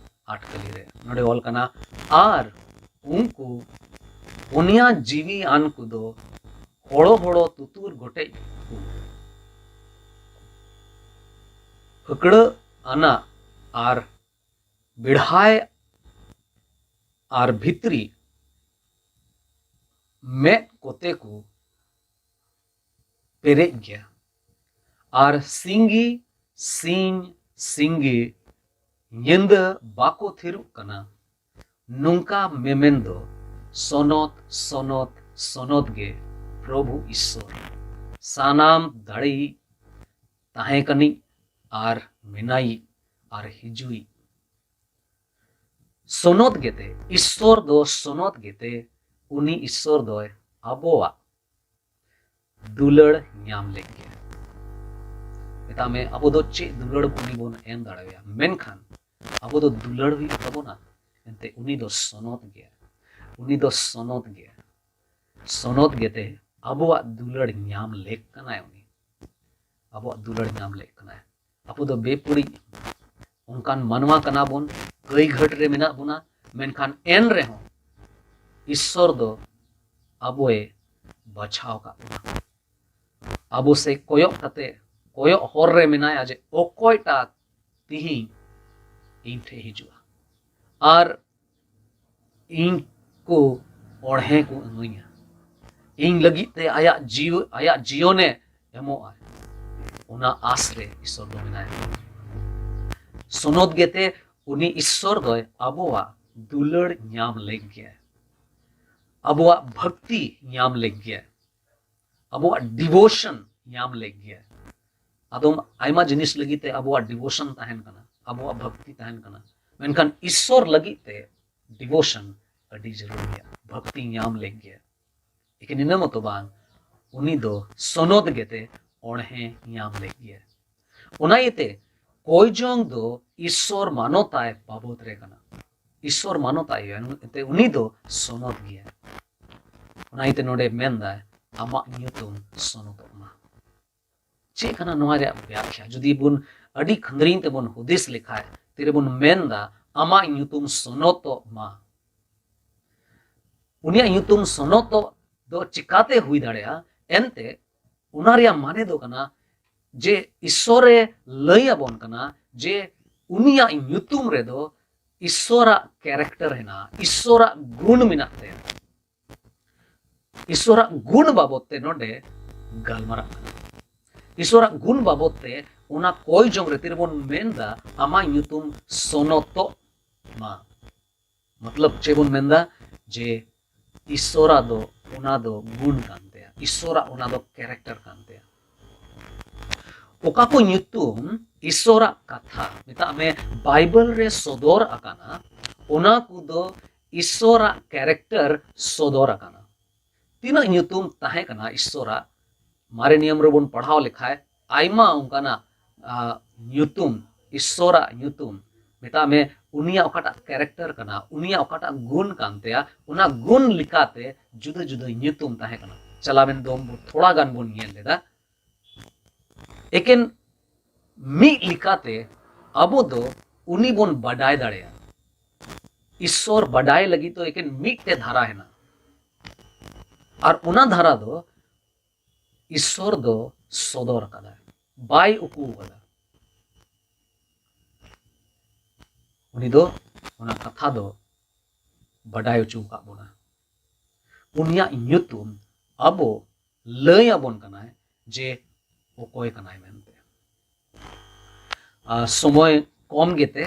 ᱟᱴ ᱠᱟᱹᱞᱤ ᱨᱮ ᱱᱚᱰᱮ ᱚᱞ ᱠᱟᱱᱟ, ᱟᱨ ᱩᱱᱠᱩ ᱯᱩᱱᱭᱟ ᱡᱤᱣᱤ ᱟᱱ ᱠᱚᱫᱚ ᱦᱚᱲᱚ ᱦᱚᱲᱚ ᱛᱩᱛᱩᱨ ᱜᱚᱴᱮᱡ ᱠᱚ ᱯᱷᱟᱹᱠᱲᱟᱹᱜ ᱟᱱᱟ ᱟᱨ ᱵᱮᱲᱦᱟᱭ ᱟᱨ ᱵᱷᱤᱛᱨᱤ ᱢᱮᱫ ᱠᱚᱛᱮ ᱠᱚ ᱯᱮᱨᱮᱡ ᱜᱮᱭᱟ, ᱟᱨ ᱥᱤᱸᱜᱤ ᱥᱤᱧ ᱥᱤᱸᱜᱤ ᱧᱤᱫᱟᱹ ᱵᱟᱠᱚ ᱛᱷᱤᱨᱚᱜ ᱠᱟᱱᱟ᱾ ᱱᱚᱝᱠᱟ ᱢᱮᱢᱮᱱ ᱫᱚ ᱥᱚᱱᱚᱛ, ᱥᱚᱱᱚᱛ, ᱥᱚᱱᱚᱛ ᱜᱮ ᱯᱨᱚᱵᱷᱩ ᱤᱥᱥᱚᱨ ᱥᱟᱱᱟᱢ ᱫᱟᱲᱮᱭᱤᱡ ᱛᱟᱦᱮᱸ ᱠᱟᱱᱤᱡ ᱟᱨ ᱢᱮᱱᱟᱭᱤᱡ ᱟᱨ ᱦᱤᱡᱩᱜᱤᱡ᱾ ᱥᱚᱱᱚᱛ ᱜᱮᱛᱮ, ᱤᱥᱥᱚᱨ ᱫᱚ ᱥᱚᱱᱚᱛ ᱜᱮᱛᱮ, ᱩᱱᱤ ᱤᱥᱥᱚᱨ ᱫᱚᱭ ᱟᱵᱚᱣᱟᱜ ᱫᱩᱞᱟᱹᱲ ᱧᱟᱢ ᱞᱮᱫ ᱜᱮᱭᱟ᱾ ᱢᱮᱛᱟᱜ ᱢᱮ, ᱟᱵᱚ ᱫᱚ ᱪᱮᱫ ᱫᱩᱞᱟᱹᱲ ᱩᱱᱤ ᱵᱚᱱ ᱮᱢ ᱫᱟᱲᱮᱣᱟᱭᱟ, ᱢᱮᱱᱠᱷᱟᱱ ᱟᱵᱚ ᱫᱚ ᱫᱩᱞᱟᱹᱲ ᱦᱩᱭᱩᱜ ᱛᱟᱵᱚᱱᱟ᱾ ᱮᱱᱛᱮ ᱩᱱᱤ ᱫᱚ ᱥᱚᱱᱚᱛ ᱜᱮᱭᱟ, ᱩᱱᱤ ᱫᱚ ᱥᱚᱱᱚᱛ ᱜᱮᱭᱟ, ᱥᱚᱱᱚᱛ ᱜᱮᱛᱮ ᱟᱵᱚᱣᱟᱜ ᱫᱩᱞᱟᱹᱲ ᱧᱟᱢ ᱞᱮᱠ ᱠᱟᱱᱟᱭ ᱩᱱᱤ᱾ ᱟᱵᱚᱣᱟᱜ ᱫᱩᱞᱟᱹᱲ ᱧᱟᱢ ᱞᱮᱫ ᱠᱟᱱᱟᱭ᱾ ᱟᱵᱚ ᱫᱚ ᱵᱮᱯᱩᱲᱤᱡ ᱚᱱᱠᱟᱱ ᱢᱟᱱᱣᱟ ᱠᱟᱱᱟ ᱵᱚᱱ, ᱠᱟᱹᱭ ᱜᱷᱟᱹᱴ ᱨᱮ ᱢᱮᱱᱟᱜ ᱵᱚᱱᱟ, ᱢᱮᱱᱠᱷᱟᱱ ᱮᱱ ᱨᱮᱦᱚᱸ ᱤᱥᱥᱚᱨ ᱫᱚ ᱟᱵᱚᱭ ᱵᱟᱪᱷᱟᱣ ᱟᱠᱟᱫ ᱵᱚᱱᱟ᱾ ᱟᱵᱚ ᱥᱮᱫ ᱠᱚᱭᱚᱜ ᱠᱟᱛᱮ, ᱠᱚᱭᱚᱜ ᱦᱚᱨ ᱨᱮ ᱢᱮᱱᱟᱭᱟ ᱡᱮ ᱚᱠᱚᱭᱴᱟᱜ ᱛᱤᱦᱤᱧ ᱤᱧ ᱴᱷᱮᱱ ᱦᱤᱡᱩᱜᱼᱟ ᱟᱨ ᱤᱧ ᱠᱚ ᱚᱬᱦᱮ ᱠᱚ ᱤᱢᱟᱹᱧᱟ᱾ ᱤᱧ ᱞᱟᱹᱜᱤᱫ ᱛᱮ ᱟᱭᱟᱜ ᱡᱤᱣᱤ, ᱟᱭᱟᱜ ᱡᱤᱭᱚᱱᱮ ᱮᱢᱚᱜᱼᱟ, ᱚᱱᱟ ᱟᱥ ᱨᱮ ᱤᱥᱥᱚᱨ ᱫᱚ ᱢᱮᱱᱟᱭᱟ᱾ ᱥᱚᱱᱚᱛ ᱜᱮᱛᱮ ᱩᱱᱤ ᱤᱥᱥᱚᱨ ᱫᱚᱭ ᱟᱵᱚᱣᱟᱜ ᱫᱩᱞᱟᱹᱲ ᱧᱟᱢ ᱞᱮᱫ ᱜᱮᱭᱟ, ᱟᱵᱚᱣᱟᱜ ᱵᱷᱟᱹᱠᱛᱤ ᱧᱟᱢ ᱞᱮᱫ ᱜᱮᱭᱟ, ᱟᱵᱚᱣᱟᱜ ᱰᱤᱵᱷᱳᱥᱚᱱ ᱧᱟᱢ ᱞᱮᱫ ᱜᱮᱭᱟ᱾ ᱟᱫᱚᱢ ᱟᱭᱢᱟ ᱡᱤᱱᱤᱥ ᱞᱟᱹᱜᱤᱫ ᱛᱮ ᱟᱵᱚᱣᱟᱜ ᱰᱤᱵᱷᱳᱥᱚᱱ ᱛᱟᱦᱮᱱ ᱠᱟᱱᱟ, ᱟᱵᱚᱣᱟᱜ ᱵᱷᱟᱹᱠᱛᱤ ᱛᱟᱦᱮᱱ ᱠᱟᱱᱟ, ᱢᱮᱱᱠᱷᱟᱱ ᱤᱥᱥᱚᱨ ᱞᱟᱹᱜᱤᱫ ᱛᱮ ᱰᱤᱵᱷᱳᱥᱚᱱ ᱟᱹᱰᱤ ᱡᱟᱹᱨᱩᱲ ᱜᱮᱭᱟ, ᱵᱷᱟᱹᱠᱛᱤ ᱧᱟᱢ ᱞᱮᱫ ᱜᱮᱭᱟ᱾ ᱮᱠᱮᱱ ᱤᱱᱟᱹ ᱢᱚᱛᱚ ᱵᱟᱝ, ᱩᱱᱤ ᱫᱚ ᱥᱚᱱᱚᱛ ᱜᱮᱛᱮ ᱚᱬᱦᱮ ᱧᱟᱢ ᱞᱮᱫ ᱜᱮᱭᱟ᱾ ᱚᱱᱟ ᱤᱭᱟᱹᱛᱮ ᱠᱚᱭᱡᱚᱝ ᱫᱚ ᱤᱥᱥᱚᱨ ᱢᱟᱱᱚᱛᱟᱭ ᱵᱟᱵᱚᱛ ᱨᱮ ᱠᱟᱱᱟ᱾ ᱤᱥᱥᱚᱨ ᱢᱟᱱᱚᱛᱟᱭ ᱦᱩᱭᱩᱜᱼᱟ, ᱮᱱᱛᱮ ᱩᱱᱤ ᱫᱚ ᱥᱚᱱᱚᱛ ᱜᱮᱭᱟ᱾ ᱚᱱᱟ ᱤᱭᱟᱹᱛᱮ ᱱᱚᱰᱮ ᱢᱮᱱᱫᱟᱭ, ᱟᱢᱟᱜ ᱧᱩᱛᱩᱢ ᱥᱚᱱᱚᱛᱚᱜ ᱢᱟ᱾ ᱪᱮᱫ ᱠᱟᱱᱟ ᱱᱚᱣᱟ ᱨᱮᱭᱟᱜ ᱵᱮᱠᱷᱭᱟ? ᱡᱩᱫᱤ ᱵᱚᱱ ᱟᱹᱰᱤ ᱠᱷᱟᱹᱱᱫᱽᱨᱤᱧ ᱛᱮᱵᱚᱱ ᱦᱩᱫᱤᱥ ᱞᱮᱠᱷᱟᱡ, ᱛᱤᱨᱮᱵᱚᱱ ᱢᱮᱱᱫᱟ, ᱟᱢᱟᱜ ᱧᱩᱛᱩᱢ ᱥᱚᱱᱚᱛᱚᱜ ᱢᱟ᱾ ᱩᱱᱤᱭᱟᱜ ᱧᱩᱛᱩᱢ ᱥᱚᱱᱚᱛᱚᱜ ᱫᱚ ᱪᱤᱠᱟᱛᱮ ᱦᱩᱭ ᱫᱟᱲᱮᱭᱟᱜᱼᱟ? ᱮᱱᱛᱮ ᱚᱱᱟ ᱨᱮᱭᱟᱜ ᱢᱟᱱᱮ ᱫᱚ ᱠᱟᱱᱟ ᱡᱮ ᱤᱥᱥᱚᱨᱮ ᱞᱟᱹᱭ ᱟᱵᱚᱱ ᱠᱟᱱᱟ ᱡᱮ ᱩᱱᱤᱭᱟᱜ ᱧᱩᱛᱩᱢ ᱨᱮᱫᱚ ᱤᱥᱥᱚᱨᱟᱜ ᱠᱮᱨᱮᱠᱴᱟᱨ ᱦᱮᱱᱟᱜᱼᱟ, ᱤᱥᱥᱚᱨᱟᱜ ᱜᱩᱱ ᱢᱮᱱᱟᱜ ᱛᱟᱭᱟ᱾ ᱤᱥᱥᱚᱨᱟᱜ ᱜᱩᱱ ᱵᱟᱵᱚᱛ ᱛᱮ ᱱᱚᱰᱮ ᱜᱟᱞᱢᱟᱨᱟᱜ ᱠᱟᱱᱟ᱾ ᱤᱥᱥᱚᱨᱟᱜ ᱜᱩᱱ ᱵᱟᱵᱚᱛ ᱛᱮ ᱚᱱᱟ ᱠᱚᱭ ᱡᱚᱝ ᱨᱮ ᱛᱤᱨᱮᱵᱚᱱ ᱢᱮᱱᱫᱟ, ᱟᱢᱟᱜ ᱧᱩᱛᱩᱢ ᱥᱚᱱᱚᱛᱚᱜ ᱢᱟ᱾ ᱢᱚᱛᱞᱚᱵ ᱪᱮᱫ ᱵᱚᱱ ᱢᱮᱱᱫᱟ? ᱡᱮ ᱤᱥᱥᱚᱨᱟᱜ ᱫᱚ ᱚᱱᱟ ᱫᱚ ᱜᱩᱱ ᱠᱟᱱ ᱛᱟᱭᱟ, ᱤᱥᱥᱚᱨᱟᱜ ᱚᱱᱟ ᱫᱚ ᱠᱮᱨᱮᱠᱴᱟᱨ ᱠᱟᱱ ᱛᱟᱭᱟ᱾ ᱚᱠᱟ ᱠᱚ ᱧᱩᱛᱩᱢ ᱤᱥᱥᱚᱨᱟᱜ ᱠᱟᱛᱷᱟ, ᱢᱮᱛᱟᱜ ᱢᱮ, ᱵᱟᱭᱵᱮᱞ ᱨᱮ ᱥᱚᱫᱚᱨ ᱟᱠᱟᱱᱟ, ᱚᱱᱟ ᱠᱚᱫᱚ ᱤᱥᱥᱚᱨᱟᱜ ᱠᱮᱨᱮᱠᱴᱟᱨ ᱥᱚᱫᱚᱨ ᱟᱠᱟᱱᱟ᱾ ᱛᱤᱱᱟᱹᱜ ᱧᱩᱛᱩᱢ ᱛᱟᱦᱮᱸ ᱠᱟᱱᱟ ᱤᱥᱥᱚᱨᱟᱜ, ᱢᱟᱨᱮ ᱱᱤᱭᱚᱢ ᱨᱮᱵᱚᱱ ᱯᱟᱲᱦᱟᱣ ᱞᱮᱠᱷᱟᱡ ᱟᱭᱢᱟ ᱚᱱᱠᱟᱱᱟᱜ, ᱟ, ᱧᱩᱛᱩᱢ, ᱤᱥᱥᱚᱨᱟᱜ ᱧᱩᱛᱩᱢ, ᱢᱮᱛᱟᱜ ᱢᱮ, ᱩᱱᱤᱭᱟᱜ ᱚᱠᱟᱴᱟᱜ ᱠᱮᱨᱮᱠᱴᱟᱨ ᱠᱟᱱᱟ, ᱩᱱᱤᱭᱟᱜ ᱚᱠᱟᱴᱟᱜ ᱜᱩᱱ ᱠᱟᱱ ᱛᱟᱭᱟ, ᱚᱱᱟ ᱜᱩᱱ ᱞᱮᱠᱟᱛᱮ ᱡᱩᱫᱟᱹ ᱡᱩᱫᱟᱹ ᱧᱩᱛᱩᱢ ᱛᱟᱦᱮᱸ ᱠᱟᱱᱟ᱾ ᱪᱟᱞᱟᱣᱮᱱ ᱫᱚᱢ ᱵᱚ ᱛᱷᱚᱲᱟ ᱜᱟᱱ ᱵᱚᱱ ᱧᱮᱞ ᱞᱮᱫᱟ᱾ ᱮᱠᱮᱱ ᱢᱤᱫ ᱞᱮᱠᱟᱛᱮ ᱟᱵᱚ ᱫᱚ ᱩᱱᱤ ᱵᱚᱱ ᱵᱟᱰᱟᱭ ᱫᱟᱲᱮᱭᱟᱜᱼᱟ᱾ ᱤᱥᱥᱚᱨ ᱵᱟᱰᱟᱭ ᱞᱟᱹᱜᱤᱫ ᱫᱚ ᱮᱠᱮᱱ ᱢᱤᱫᱴᱮᱡ ᱫᱷᱟᱨᱟ ᱦᱮᱱᱟᱜᱼᱟ, ᱟᱨ ᱚᱱᱟ ᱫᱷᱟᱨᱟ ᱫᱚ ᱤᱥᱥᱚᱨ ᱫᱚ ᱥᱚᱫᱚᱨ ᱟᱠᱟᱫᱟᱭ, ᱵᱟᱭ ᱩᱠᱩ ᱟᱠᱟᱫᱟ᱾ ᱩᱱᱤ ᱫᱚ ᱚᱱᱟ ᱠᱟᱛᱷᱟ ᱫᱚ ᱵᱟᱰᱟᱭ ᱦᱚᱪᱚ ᱟᱠᱟᱫ ᱵᱚᱱᱟ᱾ ᱩᱱᱤᱭᱟᱜ ᱧᱩᱛᱩᱢ ᱟᱵᱚ ᱞᱟᱹᱭ ᱟᱵᱚᱱ ᱠᱟᱱᱟᱭ ᱡᱮ ᱚᱠᱚᱭ ᱠᱟᱱᱟᱭ ᱢᱮᱱᱛᱮ᱾ ᱟᱨ ᱥᱚᱢᱚᱭ ᱠᱚᱢ ᱜᱮᱛᱮ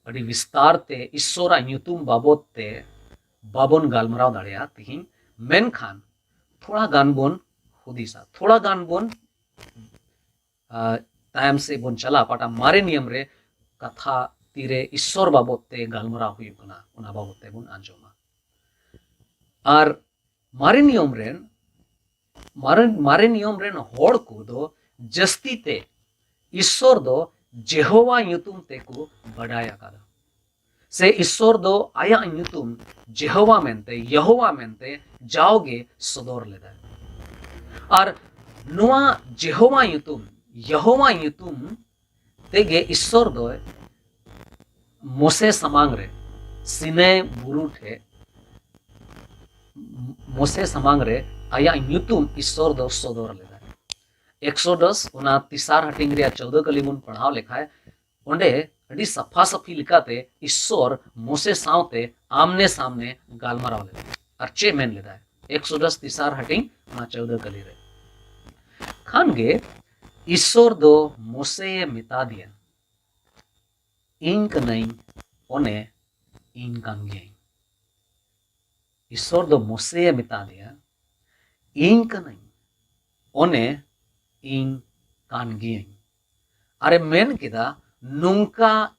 ᱟᱹᱰᱤ ᱵᱤᱥᱛᱟᱨ ᱛᱮ ᱤᱥᱥᱚᱨᱟᱜ ᱧᱩᱛᱩᱢ ᱵᱟᱵᱚᱫ ᱛᱮ ᱵᱟᱵᱚᱱ ᱜᱟᱞᱢᱟᱨᱟᱣ ᱫᱟᱲᱮᱭᱟᱜᱼᱟ ᱛᱤᱦᱤᱧ᱾ ᱢᱮᱱᱠᱷᱟᱱ ᱛᱷᱚᱲᱟ ᱜᱟᱱ ᱵᱚᱱ ᱦᱩᱫᱤᱥᱟ, ᱛᱷᱚᱲᱟ ᱜᱟᱱ ᱵᱚᱱ, ᱟᱨ ᱛᱟᱭᱚᱢ ᱥᱮᱫ ᱵᱚᱱ ᱪᱟᱞᱟᱜᱼᱟ, ᱚᱠᱟᱴᱟᱜ ᱢᱟᱨᱮ ᱱᱤᱭᱚᱢ ᱨᱮ ᱠᱟᱛᱷᱟ ᱛᱤᱨᱮ ᱤᱥᱥᱚᱨ ᱵᱟᱵᱚᱫ ᱛᱮ ᱜᱟᱞᱢᱟᱨᱟᱣ ᱦᱩᱭᱩᱜ ᱠᱟᱱᱟ, ᱚᱱᱟ ᱵᱟᱵᱚᱫ ᱛᱮᱵᱚᱱ ᱟᱸᱡᱚᱢᱟ᱾ ᱟᱨ ᱢᱟᱨᱮ ᱱᱤᱭᱚᱢ ᱨᱮᱱ, ᱢᱟᱨᱮ, ᱢᱟᱨᱮ ᱱᱤᱭᱚᱢ ᱨᱮᱱ ᱦᱚᱲ ᱠᱚᱫᱚ ᱡᱟᱹᱥᱛᱤ ᱛᱮ ᱤᱥᱥᱚᱨ ᱫᱚ ᱡᱮᱦᱳᱣᱟ ᱧᱩᱛᱩᱢ ᱛᱮᱠᱚ ᱵᱟᱰᱟᱭ ᱟᱠᱟᱫᱟ, ᱥᱮ ᱤᱥᱥᱚᱨ ᱫᱚ ᱟᱭᱟᱜ ᱧᱩᱛᱩᱢ ᱡᱮᱦᱳᱣᱟ ᱢᱮᱱᱛᱮ, ᱭᱮᱦᱳᱣᱟ ᱢᱮᱱᱛᱮ ᱡᱟᱣᱜᱮ ᱥᱚᱫᱚᱨ ᱞᱮᱫᱟᱭ᱾ ᱟᱨ ᱱᱚᱣᱟ ᱡᱮᱦᱳᱣᱟ ᱧᱩᱛᱩᱢ, ᱭᱮᱦᱳᱣᱟ ᱧᱩᱛᱩᱢ ᱛᱮᱜᱮ ᱤᱥᱥᱚᱨ ᱫᱚᱭ ᱢᱳᱥᱮ ᱥᱟᱢᱟᱝ ᱨᱮ, ᱥᱤᱱᱟᱭ ᱵᱩᱨᱩ ᱴᱷᱮᱡ ᱢᱳᱥᱮ ᱥᱟᱢᱟᱝ ᱨᱮ ᱟᱭᱟᱜ ᱧᱩᱛᱩᱢ ᱤᱥᱥᱚᱨ ᱫᱚ ᱥᱚᱫᱚᱨ ᱞᱮᱫᱟᱭ᱾ ᱮᱠᱥᱳᱰᱚᱥ, ᱚᱱᱟ ᱛᱮᱥᱟᱨ ᱦᱟᱹᱴᱤᱧ ᱨᱮᱭᱟᱜ ᱪᱳᱣᱫᱚ ᱠᱟᱹᱞᱤ ᱵᱚᱱ ᱯᱟᱲᱦᱟᱣ ᱞᱮᱠᱷᱟᱡ, ᱚᱸᱰᱮ ᱟᱹᱰᱤ ᱥᱟᱯᱷᱟ ᱥᱟᱹᱯᱷᱤ ᱞᱮᱠᱟᱛᱮ ᱤᱥᱥᱚᱨ ᱢᱳᱥᱮ ᱥᱟᱶᱛᱮ ᱟᱢᱱᱮ ᱥᱟᱢᱱᱮ ᱜᱟᱞᱢᱟᱨᱟᱣ ᱞᱮᱫᱟᱭ᱾ ᱟᱨ ᱪᱮᱫ ᱢᱮᱱ ᱞᱮᱫᱟᱭ? ᱮᱠᱥᱳᱰᱚᱥ ᱛᱮᱥᱟᱨ ᱦᱟᱹᱴᱤᱧ, ᱚᱱᱟ ᱪᱳᱣᱫᱚ ᱠᱟᱹᱞᱤ ᱨᱮ᱾ ᱠᱷᱟᱱ ᱜᱮ ᱤᱥᱥᱚᱨ ᱫᱚ ᱢᱳᱥᱮᱭᱮ ᱢᱮᱛᱟ ᱫᱮᱭᱟ, "ᱤᱧ ᱠᱟᱹᱱᱟᱹᱧ, ᱚᱱᱮ ᱤᱧ ᱠᱟᱱ ᱜᱤᱭᱟᱹᱧ᱾" ᱤᱥᱥᱚᱨ ᱫᱚ ᱢᱳᱥᱮᱭᱮ ᱢᱮᱛᱟ ᱫᱮᱭᱟ, "ᱤᱧ ᱠᱟᱹᱱᱟᱹᱧ, ᱚᱱᱮ ᱤᱧ ᱠᱟᱱ ᱜᱤᱭᱟᱹᱧ᱾" ᱟᱨᱮ ᱢᱮᱱ ᱠᱮᱫᱟ, "ᱱᱚᱝᱠᱟ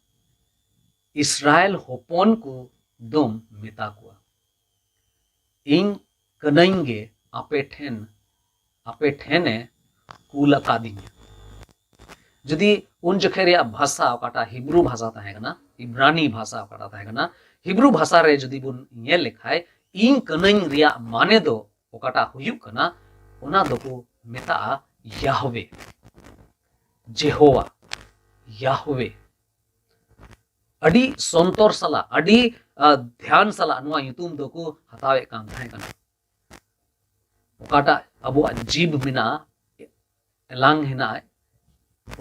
ᱤᱥᱨᱟᱭᱮᱞ ᱦᱚᱯᱚᱱ ᱠᱚ ᱫᱚᱢ ᱢᱮᱛᱟ ᱠᱚᱣᱟ, ᱤᱧ ᱠᱟᱹᱱᱟᱹᱧ ᱜᱮ ᱟᱯᱮ ᱴᱷᱮᱱ, ᱟᱯᱮ ᱴᱷᱮᱱᱮ ᱠᱩᱞ ᱟᱠᱟᱫᱤᱧᱟ᱾" ᱡᱩᱫᱤ ᱩᱱ ᱡᱚᱠᱷᱮᱡ ᱨᱮᱭᱟᱜ ᱵᱷᱟᱥᱟ, ᱚᱠᱟᱴᱟᱜ ᱦᱤᱵᱨᱩ ᱵᱷᱟᱥᱟ ᱛᱟᱦᱮᱸ ᱠᱟᱱᱟ, ᱤᱵᱨᱟᱱᱤ ᱵᱷᱟᱥᱟ ᱚᱠᱟᱴᱟᱜ ᱛᱟᱦᱮᱸ ᱠᱟᱱᱟ, ᱦᱤᱵᱨᱩ ᱵᱷᱟᱥᱟ ᱨᱮ ᱡᱩᱫᱤ ᱵᱚᱱ ᱧᱮᱞ ᱞᱮᱠᱷᱟᱡ, "ᱤᱧ ᱠᱟᱹᱱᱟᱹᱧ" ᱨᱮᱭᱟᱜ ᱢᱟᱱᱮ ᱫᱚ ᱚᱠᱟᱴᱟᱜ ᱦᱩᱭᱩᱜ ᱠᱟᱱᱟ, ᱚᱱᱟ ᱫᱚᱠᱚ ᱢᱮᱛᱟᱜᱼᱟ ᱭᱟᱦᱣᱮ, ᱡᱮᱦᱳᱣᱟ, ᱭᱟᱦᱣᱮ᱾ ᱟᱹᱰᱤ ᱥᱚᱱᱛᱚᱨ ᱥᱟᱞᱟᱜ, ᱟᱹᱰᱤ, ᱟ, ᱫᱷᱮᱭᱟᱱ ᱥᱟᱞᱟᱜ ᱱᱚᱣᱟ ᱧᱩᱛᱩᱢ ᱫᱚᱠᱚ ᱦᱟᱛᱟᱣᱮᱫ ᱠᱟᱱ ᱛᱟᱦᱮᱸ ᱠᱟᱱᱟ᱾ ᱚᱠᱟᱴᱟᱜ ᱟᱵᱚᱣᱟᱜ ᱡᱤᱵᱽ ᱢᱮᱱᱟᱜᱼᱟ, ᱮᱞᱟᱝ ᱦᱮᱱᱟᱜᱼᱟ,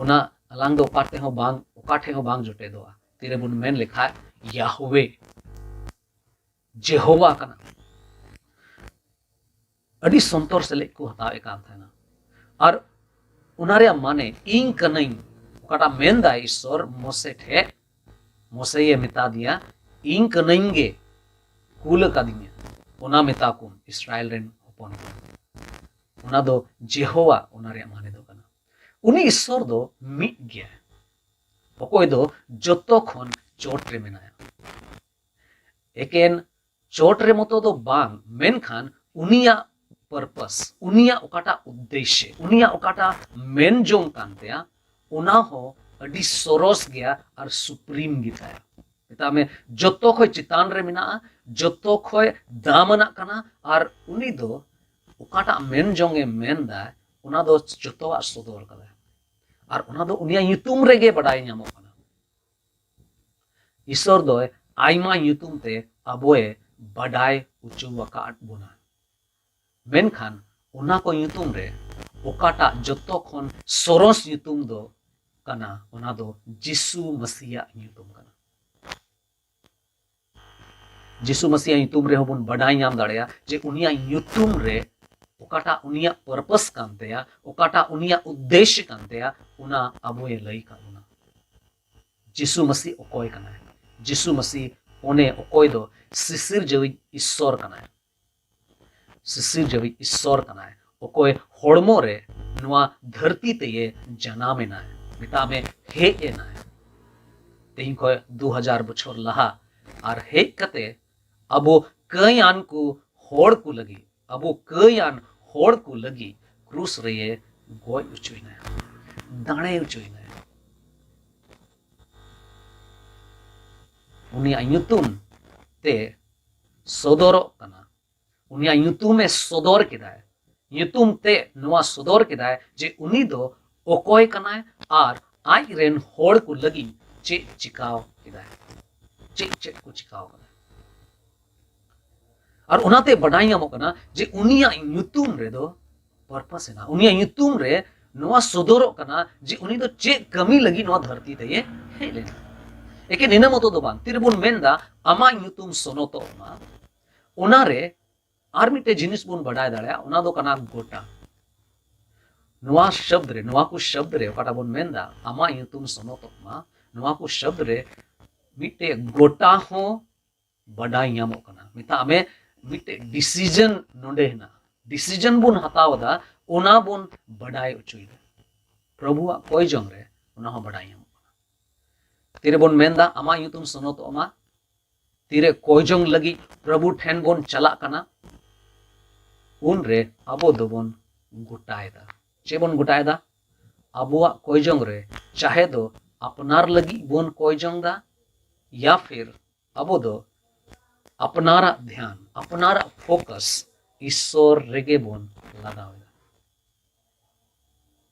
ᱚᱱᱟ ᱟᱞᱟᱝ ᱫᱚ ᱚᱠᱟ ᱛᱮᱦᱚᱸ ᱵᱟᱝ, ᱚᱠᱟ ᱴᱷᱮᱡ ᱦᱚᱸ ᱵᱟᱝ ᱡᱚᱴᱮᱫᱚᱜᱼᱟ᱾ ᱛᱤᱨᱮᱵᱚᱱ ᱢᱮᱱ ᱞᱮᱠᱷᱟᱡ ᱭᱟᱦᱣᱮ, ᱡᱮᱦᱳᱣᱟ ᱠᱟᱱᱟ᱾ ᱟᱹᱰᱤ ᱥᱚᱱᱛᱚᱨ ᱥᱮᱞᱮᱫ ᱠᱚ ᱦᱟᱛᱟᱣᱮᱫ ᱠᱟᱱ ᱛᱟᱦᱮᱱᱟ᱾ ᱟᱨ ᱚᱱᱟ ᱨᱮᱭᱟᱜ ᱢᱟᱱᱮ, "ᱤᱧ ᱠᱟᱹᱱᱟᱹᱧ", ᱚᱠᱟᱴᱟᱜ ᱢᱮᱱᱫᱟᱭ ᱤᱥᱥᱚᱨ ᱢᱚᱥᱮ ᱴᱷᱮᱡ, ᱢᱚᱥᱮᱭᱮ ᱢᱮᱛᱟ ᱫᱮᱭᱟ, "ᱤᱧ ᱠᱟᱹᱱᱟᱹᱧ ᱜᱮ, ᱠᱩᱞ ᱟᱠᱟᱫᱤᱧᱟ, ᱚᱱᱟ ᱢᱮᱛᱟ ᱠᱚᱢ ᱤᱥᱨᱟᱭᱮᱞ ᱨᱮᱱ ᱦᱚᱯᱚᱱ ᱠᱚ᱾" ᱚᱱᱟ ᱫᱚ ᱡᱮᱦᱳᱣᱟ, ᱚᱱᱟ ᱨᱮᱭᱟᱜ ᱢᱟᱱᱮ ᱫᱚ ᱠᱟᱱᱟ᱾ ᱩᱱᱤ ᱤᱥᱥᱚᱨ ᱫᱚ ᱢᱤᱫ ᱜᱮᱭᱟᱭ, ᱚᱠᱚᱭ ᱫᱚ ᱡᱚᱛᱚ ᱠᱷᱚᱱ ᱪᱚᱴ ᱨᱮ ᱢᱮᱱᱟᱭᱟ᱾ ᱮᱠᱮᱱ ᱪᱚᱴ ᱨᱮ ᱢᱚᱛᱚ ᱫᱚ ᱵᱟᱝ, ᱢᱮᱱᱠᱷᱟᱱ ᱩᱱᱤᱭᱟᱜ ᱯᱟᱨᱯᱟᱥ, ᱩᱱᱤᱭᱟᱜ ᱚᱠᱟᱴᱟᱜ ᱩᱫᱽᱫᱮᱥᱥᱚ, ᱩᱱᱤᱭᱟᱜ ᱚᱠᱟᱴᱟᱜ ᱢᱮᱱ ᱡᱚᱝ ᱠᱟᱱ ᱛᱟᱭᱟ, ᱚᱱᱟ ᱦᱚᱸ ᱟᱹᱰᱤ ᱥᱚᱨᱚᱥ ᱜᱮᱭᱟ ᱟᱨ ᱥᱩᱯᱨᱤᱢ ᱜᱮᱛᱟᱭᱟ᱾ ᱢᱮᱛᱟᱜ ᱢᱮ, ᱡᱚᱛᱚ ᱠᱷᱚᱡ ᱪᱮᱛᱟᱱ ᱨᱮ ᱢᱮᱱᱟᱜᱼᱟ, ᱡᱚᱛᱚ ᱠᱷᱚᱡ ᱫᱟᱢ ᱟᱱᱟᱜ ᱠᱟᱱᱟ, ᱟᱨ ᱩᱱᱤ ᱫᱚ ᱚᱠᱟᱴᱟᱜ ᱢᱮᱱ ᱡᱚᱝ ᱮ ᱢᱮᱱ ᱫᱟ, ᱚᱱᱟ ᱫᱚ ᱡᱚᱛᱚᱣᱟᱜ ᱥᱚᱫᱚᱨ ᱠᱟᱫᱟᱭ᱾ ᱟᱨ ᱚᱱᱟ ᱫᱚ ᱩᱱᱤᱭᱟᱜ ᱧᱩᱛᱩᱢ ᱨᱮᱜᱮ ᱵᱟᱰᱟᱭ ᱧᱟᱢᱚᱜ ᱠᱟᱱᱟ᱾ ᱤᱥᱥᱚᱨ ᱫᱚᱭ ᱟᱭᱢᱟ ᱧᱩᱛᱩᱢ ᱛᱮ ᱟᱵᱚᱭ ᱵᱟᱰᱟᱭ ᱦᱚᱪᱚ ᱟᱠᱟᱫ ᱵᱚᱱᱟ, ᱢᱮᱱᱠᱷᱟᱱ ᱚᱱᱟ ᱠᱚ ᱧᱩᱛᱩᱢ ᱨᱮ ᱚᱠᱟᱴᱟᱜ ᱡᱚᱛᱚ ᱠᱷᱚᱱ ᱥᱚᱨᱚᱥ ᱧᱩᱛᱩᱢ ᱫᱚ ᱠᱟᱱᱟ, ᱚᱱᱟ ᱫᱚ ᱡᱤᱥᱩ ᱢᱟᱹᱥᱤᱭᱟᱜ ᱧᱩᱛᱩᱢ ᱠᱟᱱᱟ᱾ ᱡᱤᱥᱩ ᱢᱟᱹᱥᱤᱭᱟᱜ ᱧᱩᱛᱩᱢ ᱨᱮᱦᱚᱸ ᱵᱚᱱ ᱵᱟᱰᱟᱭ ᱧᱟᱢ ᱫᱟᱲᱮᱭᱟᱜᱼᱟ ᱡᱮ ᱩᱱᱤᱭᱟᱜ ᱧᱩᱛᱩᱢ ᱨᱮ ᱚᱠᱟᱴᱟᱜ ᱩᱱᱤᱭᱟᱜ ᱯᱟᱨᱯᱟᱥ ᱠᱟᱱ ᱛᱟᱭᱟ, ᱚᱠᱟᱴᱟᱜ ᱩᱱᱤᱭᱟᱜ ᱩᱫᱽᱫᱮᱥᱥᱚ ᱠᱟᱱ ᱛᱟᱭᱟ, ᱚᱱᱟ ᱟᱵᱚᱭ ᱞᱟᱹᱭ ᱠᱟᱜ ᱵᱚᱱᱟ᱾ ᱡᱤᱥᱩ ᱢᱟᱹᱥᱤ ᱚᱠᱚᱭ ᱠᱟᱱᱟᱭ? ᱡᱤᱥᱩ ᱢᱟᱹᱥᱤ ᱚᱱᱮ ᱚᱠᱚᱭ ᱫᱚ ᱥᱤᱥᱤᱨ ᱡᱟᱹᱣᱤᱡ ᱤᱥᱥᱚᱨ ᱠᱟᱱᱟᱭ, ᱥᱤᱥᱤᱨ ᱡᱟᱹᱣᱤᱡ ᱤᱥᱥᱚᱨ ᱠᱟᱱᱟᱭ, ᱚᱠᱚᱭ ᱦᱚᱲᱢᱚ ᱨᱮ ᱱᱚᱣᱟ ᱫᱷᱟᱹᱨᱛᱤ ᱛᱮᱭᱮ ᱡᱟᱱᱟᱢ ᱮᱱᱟᱭ, ᱢᱮᱛᱟᱜ ᱢᱮ ᱦᱮᱡ ᱮᱱᱟᱭ ᱛᱮᱦᱮᱧ ᱠᱷᱚᱱ ᱫᱩ ᱦᱟᱡᱟᱨ ᱵᱚᱪᱷᱚᱨ ᱞᱟᱦᱟ, ᱟᱨ ᱦᱮᱡ ᱠᱟᱛᱮ ᱟᱵᱚ ᱠᱟᱹᱭᱟᱱ ᱠᱚ ᱦᱚᱲ ᱠᱚ ᱞᱟᱹᱜᱤᱫ, ᱟᱵᱚ ᱠᱟᱹᱭᱟᱱ ᱦᱚᱲ ᱠᱚ ᱞᱟᱹᱜᱤᱫ ᱠᱨᱩᱥ ᱨᱮᱭᱮ ᱜᱚᱡ ᱦᱚᱪᱚᱭᱮᱱᱟ, ᱫᱟᱲᱮ ᱦᱚᱪᱚᱭᱮᱱᱟ᱾ ᱩᱱᱤᱭᱟᱜ ᱧᱩᱛᱩᱢ ᱛᱮ ᱥᱚᱫᱚᱨᱚᱜ ᱠᱟᱱᱟ, ᱩᱱᱤᱭᱟᱜ ᱧᱩᱛᱩᱢᱮ ᱥᱚᱫᱚᱨ ᱠᱮᱫᱟᱭ, ᱧᱩᱛᱩᱢ ᱛᱮ ᱱᱚᱣᱟ ᱥᱚᱫᱚᱨ ᱠᱮᱫᱟᱭ ᱡᱮ ᱩᱱᱤ ᱫᱚ ᱚᱠᱚᱭ ᱠᱟᱱᱟᱭ ᱟᱨ ᱟᱡ ᱨᱮᱱ ᱦᱚᱲ ᱠᱚ ᱞᱟᱹᱜᱤᱫ ᱪᱮᱫ ᱪᱤᱠᱟᱣ ᱠᱮᱫᱟᱭ, ᱪᱮᱫ ᱪᱮᱫ ᱠᱚ ᱪᱤᱠᱟᱣ ᱠᱟᱫᱟ᱾ ᱟᱨ ᱚᱱᱟᱛᱮ ᱵᱟᱰᱟᱭ ᱧᱟᱢᱚᱜ ᱠᱟᱱᱟ ᱡᱮ ᱩᱱᱤᱭᱟᱜ ᱧᱩᱛᱩᱢ ᱨᱮᱫᱚ ᱯᱟᱨᱯᱟᱥ ᱦᱮᱱᱟᱜᱼᱟ᱾ ᱩᱱᱤᱭᱟᱜ ᱧᱩᱛᱩᱢ ᱨᱮ ᱱᱚᱣᱟ ᱥᱚᱫᱚᱨᱚᱜ ᱠᱟᱱᱟ ᱡᱮ ᱩᱱᱤ ᱫᱚ ᱪᱮᱫ ᱠᱟᱹᱢᱤ ᱞᱟᱹᱜᱤᱫ ᱱᱚᱣᱟ ᱫᱷᱟᱹᱨᱛᱤ ᱛᱮᱭᱮ ᱦᱮᱡ ᱞᱮᱱᱟ᱾ ᱮᱠᱮᱱ ᱤᱱᱟᱹ ᱢᱚᱛᱚ ᱫᱚ ᱵᱟᱝ, ᱛᱤᱨᱮᱵᱚᱱ ᱢᱮᱱᱫᱟ, "ᱟᱢᱟᱜ ᱧᱩᱛᱩᱢ ᱥᱚᱱᱚᱛᱚᱜ ᱢᱟ", ᱚᱱᱟᱨᱮ ᱟᱨ ᱢᱤᱫᱴᱮᱡ ᱡᱤᱱᱤᱥ ᱵᱚᱱ ᱵᱟᱰᱟᱭ ᱫᱟᱲᱮᱭᱟᱜᱼᱟ, ᱚᱱᱟ ᱫᱚ ᱠᱟᱱᱟ ᱜᱚᱴᱟ᱾ ᱱᱚᱣᱟ ᱥᱚᱵᱫ ᱨᱮ, ᱱᱚᱣᱟ ᱠᱚ ᱥᱚᱵᱫ ᱨᱮ ᱚᱠᱟᱴᱟᱜ ᱵᱚᱱ ᱢᱮᱱᱫᱟ, ᱟᱢᱟᱜ ᱧᱩᱛᱩᱢ ᱥᱚᱱᱚᱛᱚᱜ ᱢᱟ, ᱱᱚᱣᱟ ᱠᱚ ᱥᱚᱵᱫ ᱨᱮ ᱢᱤᱫᱴᱮᱡ ᱜᱚᱴᱟ ᱦᱚᱸ ᱵᱟᱰᱟᱭ ᱧᱟᱢᱚᱜ ᱠᱟᱱᱟ᱾ ᱢᱮᱛᱟᱜ ᱢᱮ, ᱢᱤᱫᱴᱮᱡ ᱰᱤᱥᱤᱡᱚᱱ ᱱᱚᱰᱮ ᱦᱮᱱᱟᱜᱼᱟ, ᱰᱤᱥᱤᱡᱚᱱ ᱵᱚᱱ ᱦᱟᱛᱟᱣ ᱮᱫᱟ, ᱚᱱᱟ ᱵᱚᱱ ᱵᱟᱰᱟᱭ ᱚᱪᱚᱭᱮᱫᱟ᱾ ᱯᱨᱚᱵᱷᱩᱣᱟᱜ ᱠᱚᱭ ᱡᱚᱝ ᱨᱮ ᱚᱱᱟ ᱦᱚᱸ ᱵᱟᱰᱟᱭ ᱧᱟᱢᱚᱜ ᱠᱟᱱᱟ᱾ ᱛᱤᱨᱮᱵᱚᱱ ᱢᱮᱱᱫᱟ, ᱟᱢᱟᱜ ᱧᱩᱛᱩᱢ ᱥᱚᱱᱚᱛᱚᱜ ᱢᱟ, ᱛᱤᱨᱮ ᱠᱚᱭ ᱡᱚᱝ ᱞᱟᱹᱜᱤᱫ ᱯᱨᱚᱵᱷᱩ ᱴᱷᱮᱱ ᱵᱚᱱ ᱪᱟᱞᱟᱜ ᱠᱟᱱᱟ, ᱩᱱᱨᱮ ᱟᱵᱚ ᱫᱚᱵᱚᱱ ᱜᱚᱴᱟᱭᱮᱫᱟ᱾ ᱪᱮᱫ ᱵᱚᱱ ᱜᱚᱴᱟᱭᱮᱫᱟ? ᱟᱵᱚᱣᱟᱜ ᱠᱚᱭ ᱡᱚᱝ ᱨᱮ ᱪᱟᱦᱮ ᱫᱚ ᱟᱯᱱᱟᱨ ᱞᱟᱹᱜᱤᱫ ᱵᱚᱱ ᱠᱚᱭ ᱡᱚᱝ ᱫᱟ, ᱭᱟ ᱯᱷᱤᱨ ᱟᱵᱚ ᱫᱚ ᱟᱯᱱᱟᱨᱟᱜ ᱫᱷᱮᱭᱟᱱ, ᱟᱯᱱᱟᱨᱟᱜ ᱯᱷᱳᱠᱟᱥ ᱤᱥᱥᱚᱨ ᱨᱮᱜᱮ ᱵᱚᱱ ᱞᱟᱜᱟᱣ ᱮᱫᱟ᱾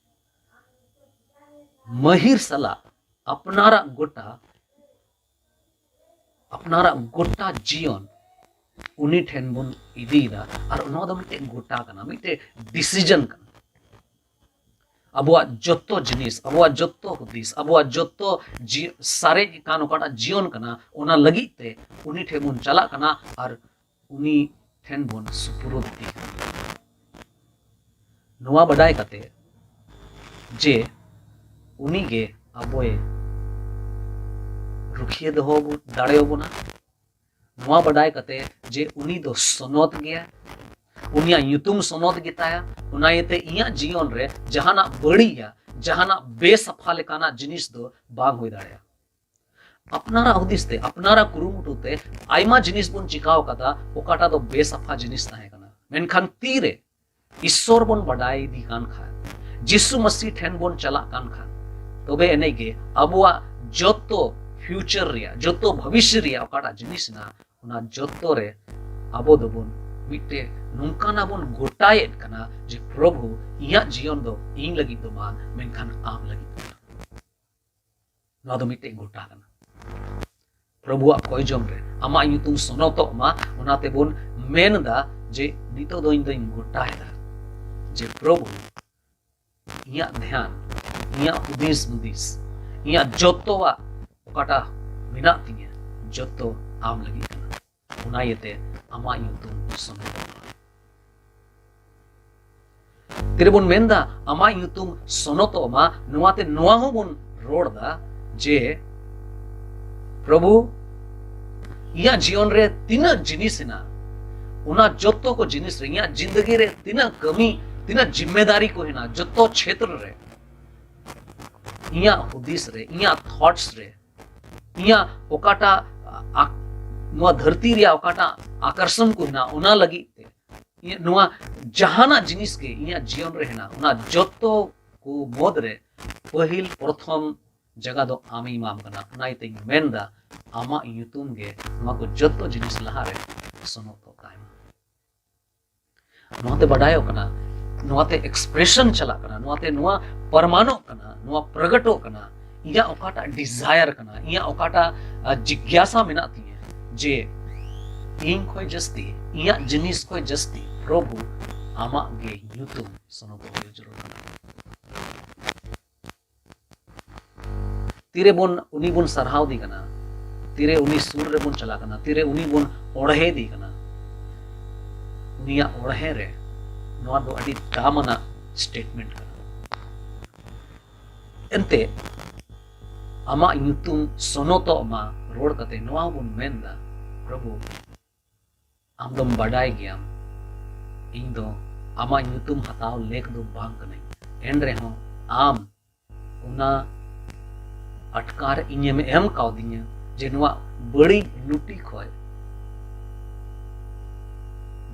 ᱢᱟᱹᱦᱤᱨ ᱥᱟᱞᱟᱜ ᱟᱯᱱᱟᱨᱟᱜ ᱜᱚᱴᱟ, ᱟᱯᱱᱟᱨᱟᱜ ᱜᱚᱴᱟ ᱡᱤᱭᱚᱱ ᱩᱱᱤ ᱴᱷᱮᱱ ᱵᱚᱱ ᱤᱫᱤᱭᱮᱫᱟ᱾ ᱟᱨ ᱱᱚᱣᱟ ᱫᱚ ᱢᱤᱫᱴᱮᱡ ᱜᱚᱴᱟ ᱠᱟᱱᱟ, ᱢᱤᱫᱴᱮᱡ ᱰᱤᱥᱤᱡᱚᱱ ᱠᱟᱱᱟ᱾ ᱟᱵᱚᱣᱟᱜ ᱡᱚᱛᱚ ᱡᱤᱱᱤᱥ, ᱟᱵᱚᱣᱟᱜ ᱡᱚᱛᱚ ᱦᱩᱫᱤᱥ, ᱟᱵᱚᱣᱟᱜ ᱡᱚᱛᱚ ᱡᱤ-, ᱥᱟᱨᱮᱡ ᱟᱠᱟᱱ ᱚᱠᱟᱴᱟᱜ ᱡᱤᱭᱚᱱ ᱠᱟᱱᱟ, ᱚᱱᱟ ᱞᱟᱹᱜᱤᱫ ᱛᱮ ᱩᱱᱤ ᱴᱷᱮᱱ ᱵᱚᱱ ᱪᱟᱞᱟᱜ ᱠᱟᱱᱟ ᱟᱨ ᱩᱱᱤ ᱴᱷᱮᱱ ᱵᱚᱱ ᱥᱩᱯᱩᱨᱩᱫ ᱤᱫᱤ ᱠᱟᱱᱟ᱾ ᱱᱚᱣᱟ ᱵᱟᱰᱟᱭ ᱠᱟᱛᱮ ᱡᱮ ᱩᱱᱤ ᱜᱮ ᱟᱵᱚᱭ ᱨᱩᱠᱷᱤᱭᱟᱹ ᱫᱚᱦᱚ ᱵᱚ-, ᱫᱟᱲᱮᱭᱟᱵᱚᱱᱟ, ᱱᱚᱣᱟ ᱵᱟᱰᱟᱭ ᱠᱟᱛᱮ ᱡᱮ ᱩᱱᱤ ᱫᱚ ᱥᱚᱱᱚᱛ ᱜᱮᱭᱟ, ᱩᱱᱤᱭᱟᱜ ᱧᱩᱛᱩᱢ ᱥᱚᱱᱚᱛ ᱜᱮᱛᱟᱭᱟ, ᱚᱱᱟ ᱤᱭᱟᱹᱛᱮ ᱤᱧᱟᱹᱜ ᱡᱤᱭᱚᱱ ᱨᱮ ᱡᱟᱦᱟᱱᱟᱜ ᱵᱟᱹᱲᱤᱡᱼᱟ, ᱡᱟᱦᱟᱱᱟᱜ ᱵᱮᱥᱟᱯᱷᱟ ᱞᱮᱠᱟᱱᱟᱜ ᱡᱤᱱᱤᱥ ᱫᱚ ᱵᱟᱝ ᱦᱩᱭ ᱫᱟᱲᱮᱭᱟᱜᱼᱟ᱾ ᱟᱯᱱᱟᱨᱟᱜ ᱦᱩᱫᱤᱥ ᱛᱮ, ᱟᱯᱱᱟᱨᱟᱜ ᱠᱩᱨᱩᱢᱩᱴᱩ ᱛᱮ ᱟᱭᱢᱟ ᱡᱤᱱᱤᱥ ᱵᱚᱱ ᱪᱤᱠᱟᱹᱣ ᱠᱟᱫᱟ, ᱚᱠᱟᱴᱟᱜ ᱫᱚ ᱵᱮᱥᱟᱯᱷᱟ ᱡᱤᱱᱤᱥ ᱛᱟᱦᱮᱸ ᱠᱟᱱᱟ᱾ ᱢᱮᱱᱠᱷᱟᱱ ᱛᱤᱨᱮ ᱤᱥᱥᱚᱨ ᱵᱚᱱ ᱵᱟᱰᱟᱭ ᱤᱫᱤ ᱠᱟᱱ ᱠᱷᱟᱱ, ᱡᱤᱥᱩ ᱢᱟᱹᱥᱤ ᱴᱷᱮᱱ ᱵᱚᱱ ᱪᱟᱞᱟᱜ ᱠᱟᱱ ᱠᱷᱟᱱ, ᱛᱚᱵᱮ ᱮᱱᱮᱡ ᱜᱮ ᱟᱵᱚᱣᱟᱜ ᱡᱚᱛᱚ ᱯᱷᱤᱭᱩᱪᱟᱨ ᱨᱮᱭᱟᱜ, ᱡᱚᱛᱚ ᱵᱷᱚᱵᱤᱥᱥᱚ ᱨᱮᱭᱟᱜ ᱚᱠᱟᱴᱟᱜ ᱡᱤᱱᱤᱥ ᱦᱮᱱᱟᱜᱼᱟ, ᱚᱱᱟ ᱡᱚᱛᱚ ᱨᱮ ᱟᱵᱚ ᱫᱚᱵᱚᱱ ᱢᱤᱫᱴᱮᱡ ᱱᱚᱝᱠᱟᱱᱟᱜ ᱵᱚᱱ ᱜᱚᱴᱟᱭᱮᱫ ᱠᱟᱱᱟ ᱡᱮ, ᱯᱨᱚᱵᱷᱩ, ᱤᱧᱟᱹᱜ ᱡᱤᱭᱚᱱ ᱫᱚ ᱤᱧ ᱞᱟᱹᱜᱤᱫ ᱫᱚ ᱵᱟᱝ, ᱢᱮᱱᱠᱷᱟᱱ ᱟᱢ ᱞᱟᱹᱜᱤᱫ ᱠᱟᱱᱟ᱾ ᱱᱚᱣᱟ ᱫᱚ ᱢᱤᱫᱴᱮᱡ ᱜᱚᱴᱟ ᱠᱟᱱᱟ᱾ ᱯᱨᱚᱵᱷᱩᱣᱟᱜ ᱠᱚᱭ ᱡᱚᱝ ᱨᱮ ᱟᱢᱟᱜ ᱧᱩᱛᱩᱢ ᱥᱚᱱᱚᱛᱚᱜ ᱢᱟ, ᱚᱱᱟᱛᱮ ᱵᱚᱱ ᱢᱮᱱ ᱮᱫᱟ ᱡᱮ, ᱱᱤᱛᱚᱜ ᱫᱚ ᱤᱧ ᱫᱚᱧ ᱜᱚᱴᱟᱭᱮᱫᱟ ᱡᱮ, ᱯᱨᱚᱵᱷᱩ, ᱤᱧᱟᱹᱜ ᱫᱷᱮᱭᱟᱱ, ᱤᱧᱟᱹᱜ ᱦᱩᱫᱤᱥ ᱦᱩᱫᱤᱥ, ᱤᱧᱟᱹᱜ ᱡᱚᱛᱚᱣᱟᱜ ᱚᱠᱟᱴᱟᱜ ᱢᱮᱱᱟᱜ ᱛᱤᱧᱟᱹ, ᱡᱚᱛᱚ ᱟᱢ ᱞᱟᱹᱜᱤᱫ ᱠᱟᱱᱟ᱾ ᱚᱱᱟ ᱤᱭᱟᱹᱛᱮ ᱟᱢᱟᱜ ᱧᱩᱛᱩᱢ ᱥᱚᱱᱚᱛᱚᱜ ᱢᱟ᱾ ᱛᱤᱨᱮᱵᱚᱱ ᱢᱮᱱᱫᱟ ᱟᱢᱟᱜ ᱧᱩᱛᱩᱢ ᱥᱚᱱᱚᱛᱚᱜ ᱢᱟ, ᱱᱚᱣᱟᱛᱮ ᱱᱚᱣᱟ ᱦᱚᱸᱵᱚᱱ ᱨᱚᱲ ᱫᱟ ᱡᱮ ᱯᱨᱚᱵᱷᱩ, ᱤᱧᱟᱹᱜ ᱡᱤᱭᱚᱱ ᱨᱮ ᱛᱤᱱᱟᱹᱜ ᱡᱤᱱᱤᱥ ᱦᱮᱱᱟᱜ, ᱚᱱᱟ ᱡᱚᱛᱚ ᱠᱚ ᱡᱤᱱᱤᱥ ᱨᱮ, ᱤᱧᱟᱹᱜ ᱡᱤᱱᱫᱮᱜᱤ ᱨᱮ ᱛᱤᱱᱟᱹᱜ ᱠᱟᱹᱢᱤ, ᱛᱤᱱᱟᱹᱜ ᱡᱤᱢᱢᱮᱫᱟᱨᱤ ᱠᱚ ᱦᱮᱱᱟᱜ, ᱡᱚᱛᱚ ᱪᱷᱮᱛᱨᱚ ᱨᱮ ᱤᱧᱟᱹᱜ ᱦᱩᱫᱤᱥ ᱨᱮ, ᱤᱧᱟᱹᱜ ᱛᱷᱚᱴᱥ ᱨᱮ, ᱤᱧᱟᱹᱜ ᱚᱠᱟᱴᱟᱜ ᱟᱠ-, ᱱᱚᱣᱟ ᱫᱷᱟᱹᱨᱛᱤ ᱨᱮᱭᱟᱜ ᱚᱠᱟᱴᱟᱜ ᱟᱠᱚᱨᱥᱚᱱ ᱠᱚ ᱦᱮᱱᱟᱜ, ᱚᱱᱟ ᱞᱟᱹᱜᱤᱫ ᱛᱮ ᱤᱧᱟᱹᱜ ᱱᱚᱣᱟ ᱡᱟᱦᱟᱱᱟᱜ ᱡᱤᱱᱤᱥ ᱜᱮ ᱤᱧᱟᱹᱜ ᱡᱤᱭᱚᱱ ᱨᱮ ᱦᱮᱱᱟᱜ, ᱚᱱᱟ ᱡᱚᱛᱚ ᱠᱚ ᱢᱩᱫᱽ ᱨᱮ ᱯᱟᱹᱦᱤᱞ ᱯᱨᱚᱛᱷᱚᱢ ᱡᱟᱭᱜᱟ ᱫᱚ ᱟᱢᱤᱧ ᱮᱢᱟᱢ ᱠᱟᱱᱟ᱾ ᱚᱱᱟ ᱤᱭᱟᱹᱛᱮᱧ ᱢᱮᱱᱫᱟ, ᱟᱢᱟᱜ ᱧᱩᱛᱩᱢ ᱜᱮ ᱱᱚᱣᱟ ᱠᱚ ᱡᱚᱛᱚ ᱡᱤᱱᱤᱥ ᱞᱟᱦᱟᱨᱮ ᱥᱚᱱᱚᱛᱚᱜ ᱛᱟᱭ ᱢᱟ᱾ ᱱᱚᱣᱟᱛᱮ ᱵᱟᱰᱟᱭᱚᱜ ᱠᱟᱱᱟ, ᱱᱚᱣᱟᱛᱮ ᱮᱠᱥᱯᱨᱮᱥᱚᱱ ᱪᱟᱞᱟᱜ ᱠᱟᱱᱟ, ᱱᱚᱣᱟᱛᱮ ᱱᱚᱣᱟ ᱯᱨᱚᱢᱟᱱᱚᱜ ᱠᱟᱱᱟ, ᱱᱚᱣᱟ ᱯᱨᱚᱜᱚᱴᱚᱜ ᱠᱟᱱᱟ, ᱤᱧᱟᱹᱜ ᱚᱠᱟᱴᱟᱜ ᱰᱤᱡᱟᱭᱟᱨ ᱠᱟᱱᱟ, ᱤᱧᱟᱹᱜ ᱚᱠᱟᱴᱟᱜ, ᱟ, ᱡᱤᱜᱽᱜᱟᱥᱟ ᱢᱮᱱᱟᱜ ᱛᱤᱧᱟᱹ ᱡᱮ ᱤᱧ ᱠᱷᱚᱱ ᱡᱟᱹᱥᱛᱤ, ᱤᱧᱟᱹᱜ ᱡᱤᱱᱤᱥ ᱠᱷᱚᱱ ᱡᱟᱹᱥᱛᱤ ᱯᱨᱚᱵᱷᱩ ᱟᱢᱟᱜ ᱜᱮ ᱧᱩᱛᱩᱢ ᱥᱚᱱᱚᱛᱚᱜ ᱦᱩᱭᱩᱜ ᱡᱟᱹᱨᱩᱲ ᱠᱟᱱᱟ᱾ ᱛᱤᱨᱮ ᱵᱚᱱ ᱩᱱᱤ ᱵᱚᱱ ᱥᱟᱨᱦᱟᱣ ᱫᱮ ᱠᱟᱱᱟ, ᱛᱤᱨᱮ ᱩᱱᱤ ᱥᱩᱨ ᱨᱮᱵᱚᱱ ᱪᱟᱞᱟᱜ ᱠᱟᱱᱟ, ᱛᱤᱨᱮ ᱩᱱᱤ ᱵᱚᱱ ᱚᱲᱦᱮ ᱫᱮ ᱠᱟᱱᱟ, ᱩᱱᱤᱭᱟᱜ ᱚᱲᱦᱮ ᱨᱮ ᱱᱚᱣᱟ ᱫᱚ ᱟᱹᱰᱤ ᱫᱟᱢ ᱟᱱᱟᱜ ᱥᱴᱮᱴᱢᱮᱱᱴ ᱠᱟᱱᱟ᱾ ᱮᱱᱛᱮ ᱟᱢᱟᱜ ᱧᱩᱛᱩᱢ ᱥᱚᱱᱚᱛᱚᱜ ᱢᱟ ᱨᱚᱲ ᱠᱟᱛᱮ ᱱᱚᱣᱟ ᱦᱚᱸᱵᱚᱱ ᱢᱮᱱ ᱮᱫᱟ, ᱯᱨᱚᱵᱷᱩ, ᱟᱢ ᱫᱚᱢ ᱵᱟᱰᱟᱭ ᱜᱮᱭᱟᱢ, ᱤᱧ ᱫᱚ ᱟᱢᱟᱜ ᱧᱩᱛᱩᱢ ᱦᱟᱛᱟᱣ ᱞᱮᱠ ᱫᱚ ᱵᱟᱝ ᱠᱟᱹᱱᱟᱹᱧ, ᱮᱱ ᱨᱮᱦᱚᱸ ᱟᱢ ᱚᱱᱟ ᱟᱴᱠᱟᱨ ᱤᱧᱮᱢ ᱮᱢ ᱠᱟᱣᱫᱤᱧᱟ ᱡᱮ ᱱᱚᱣᱟ ᱵᱟᱹᱲᱤᱡ ᱞᱩᱴᱤ ᱠᱷᱚᱡ,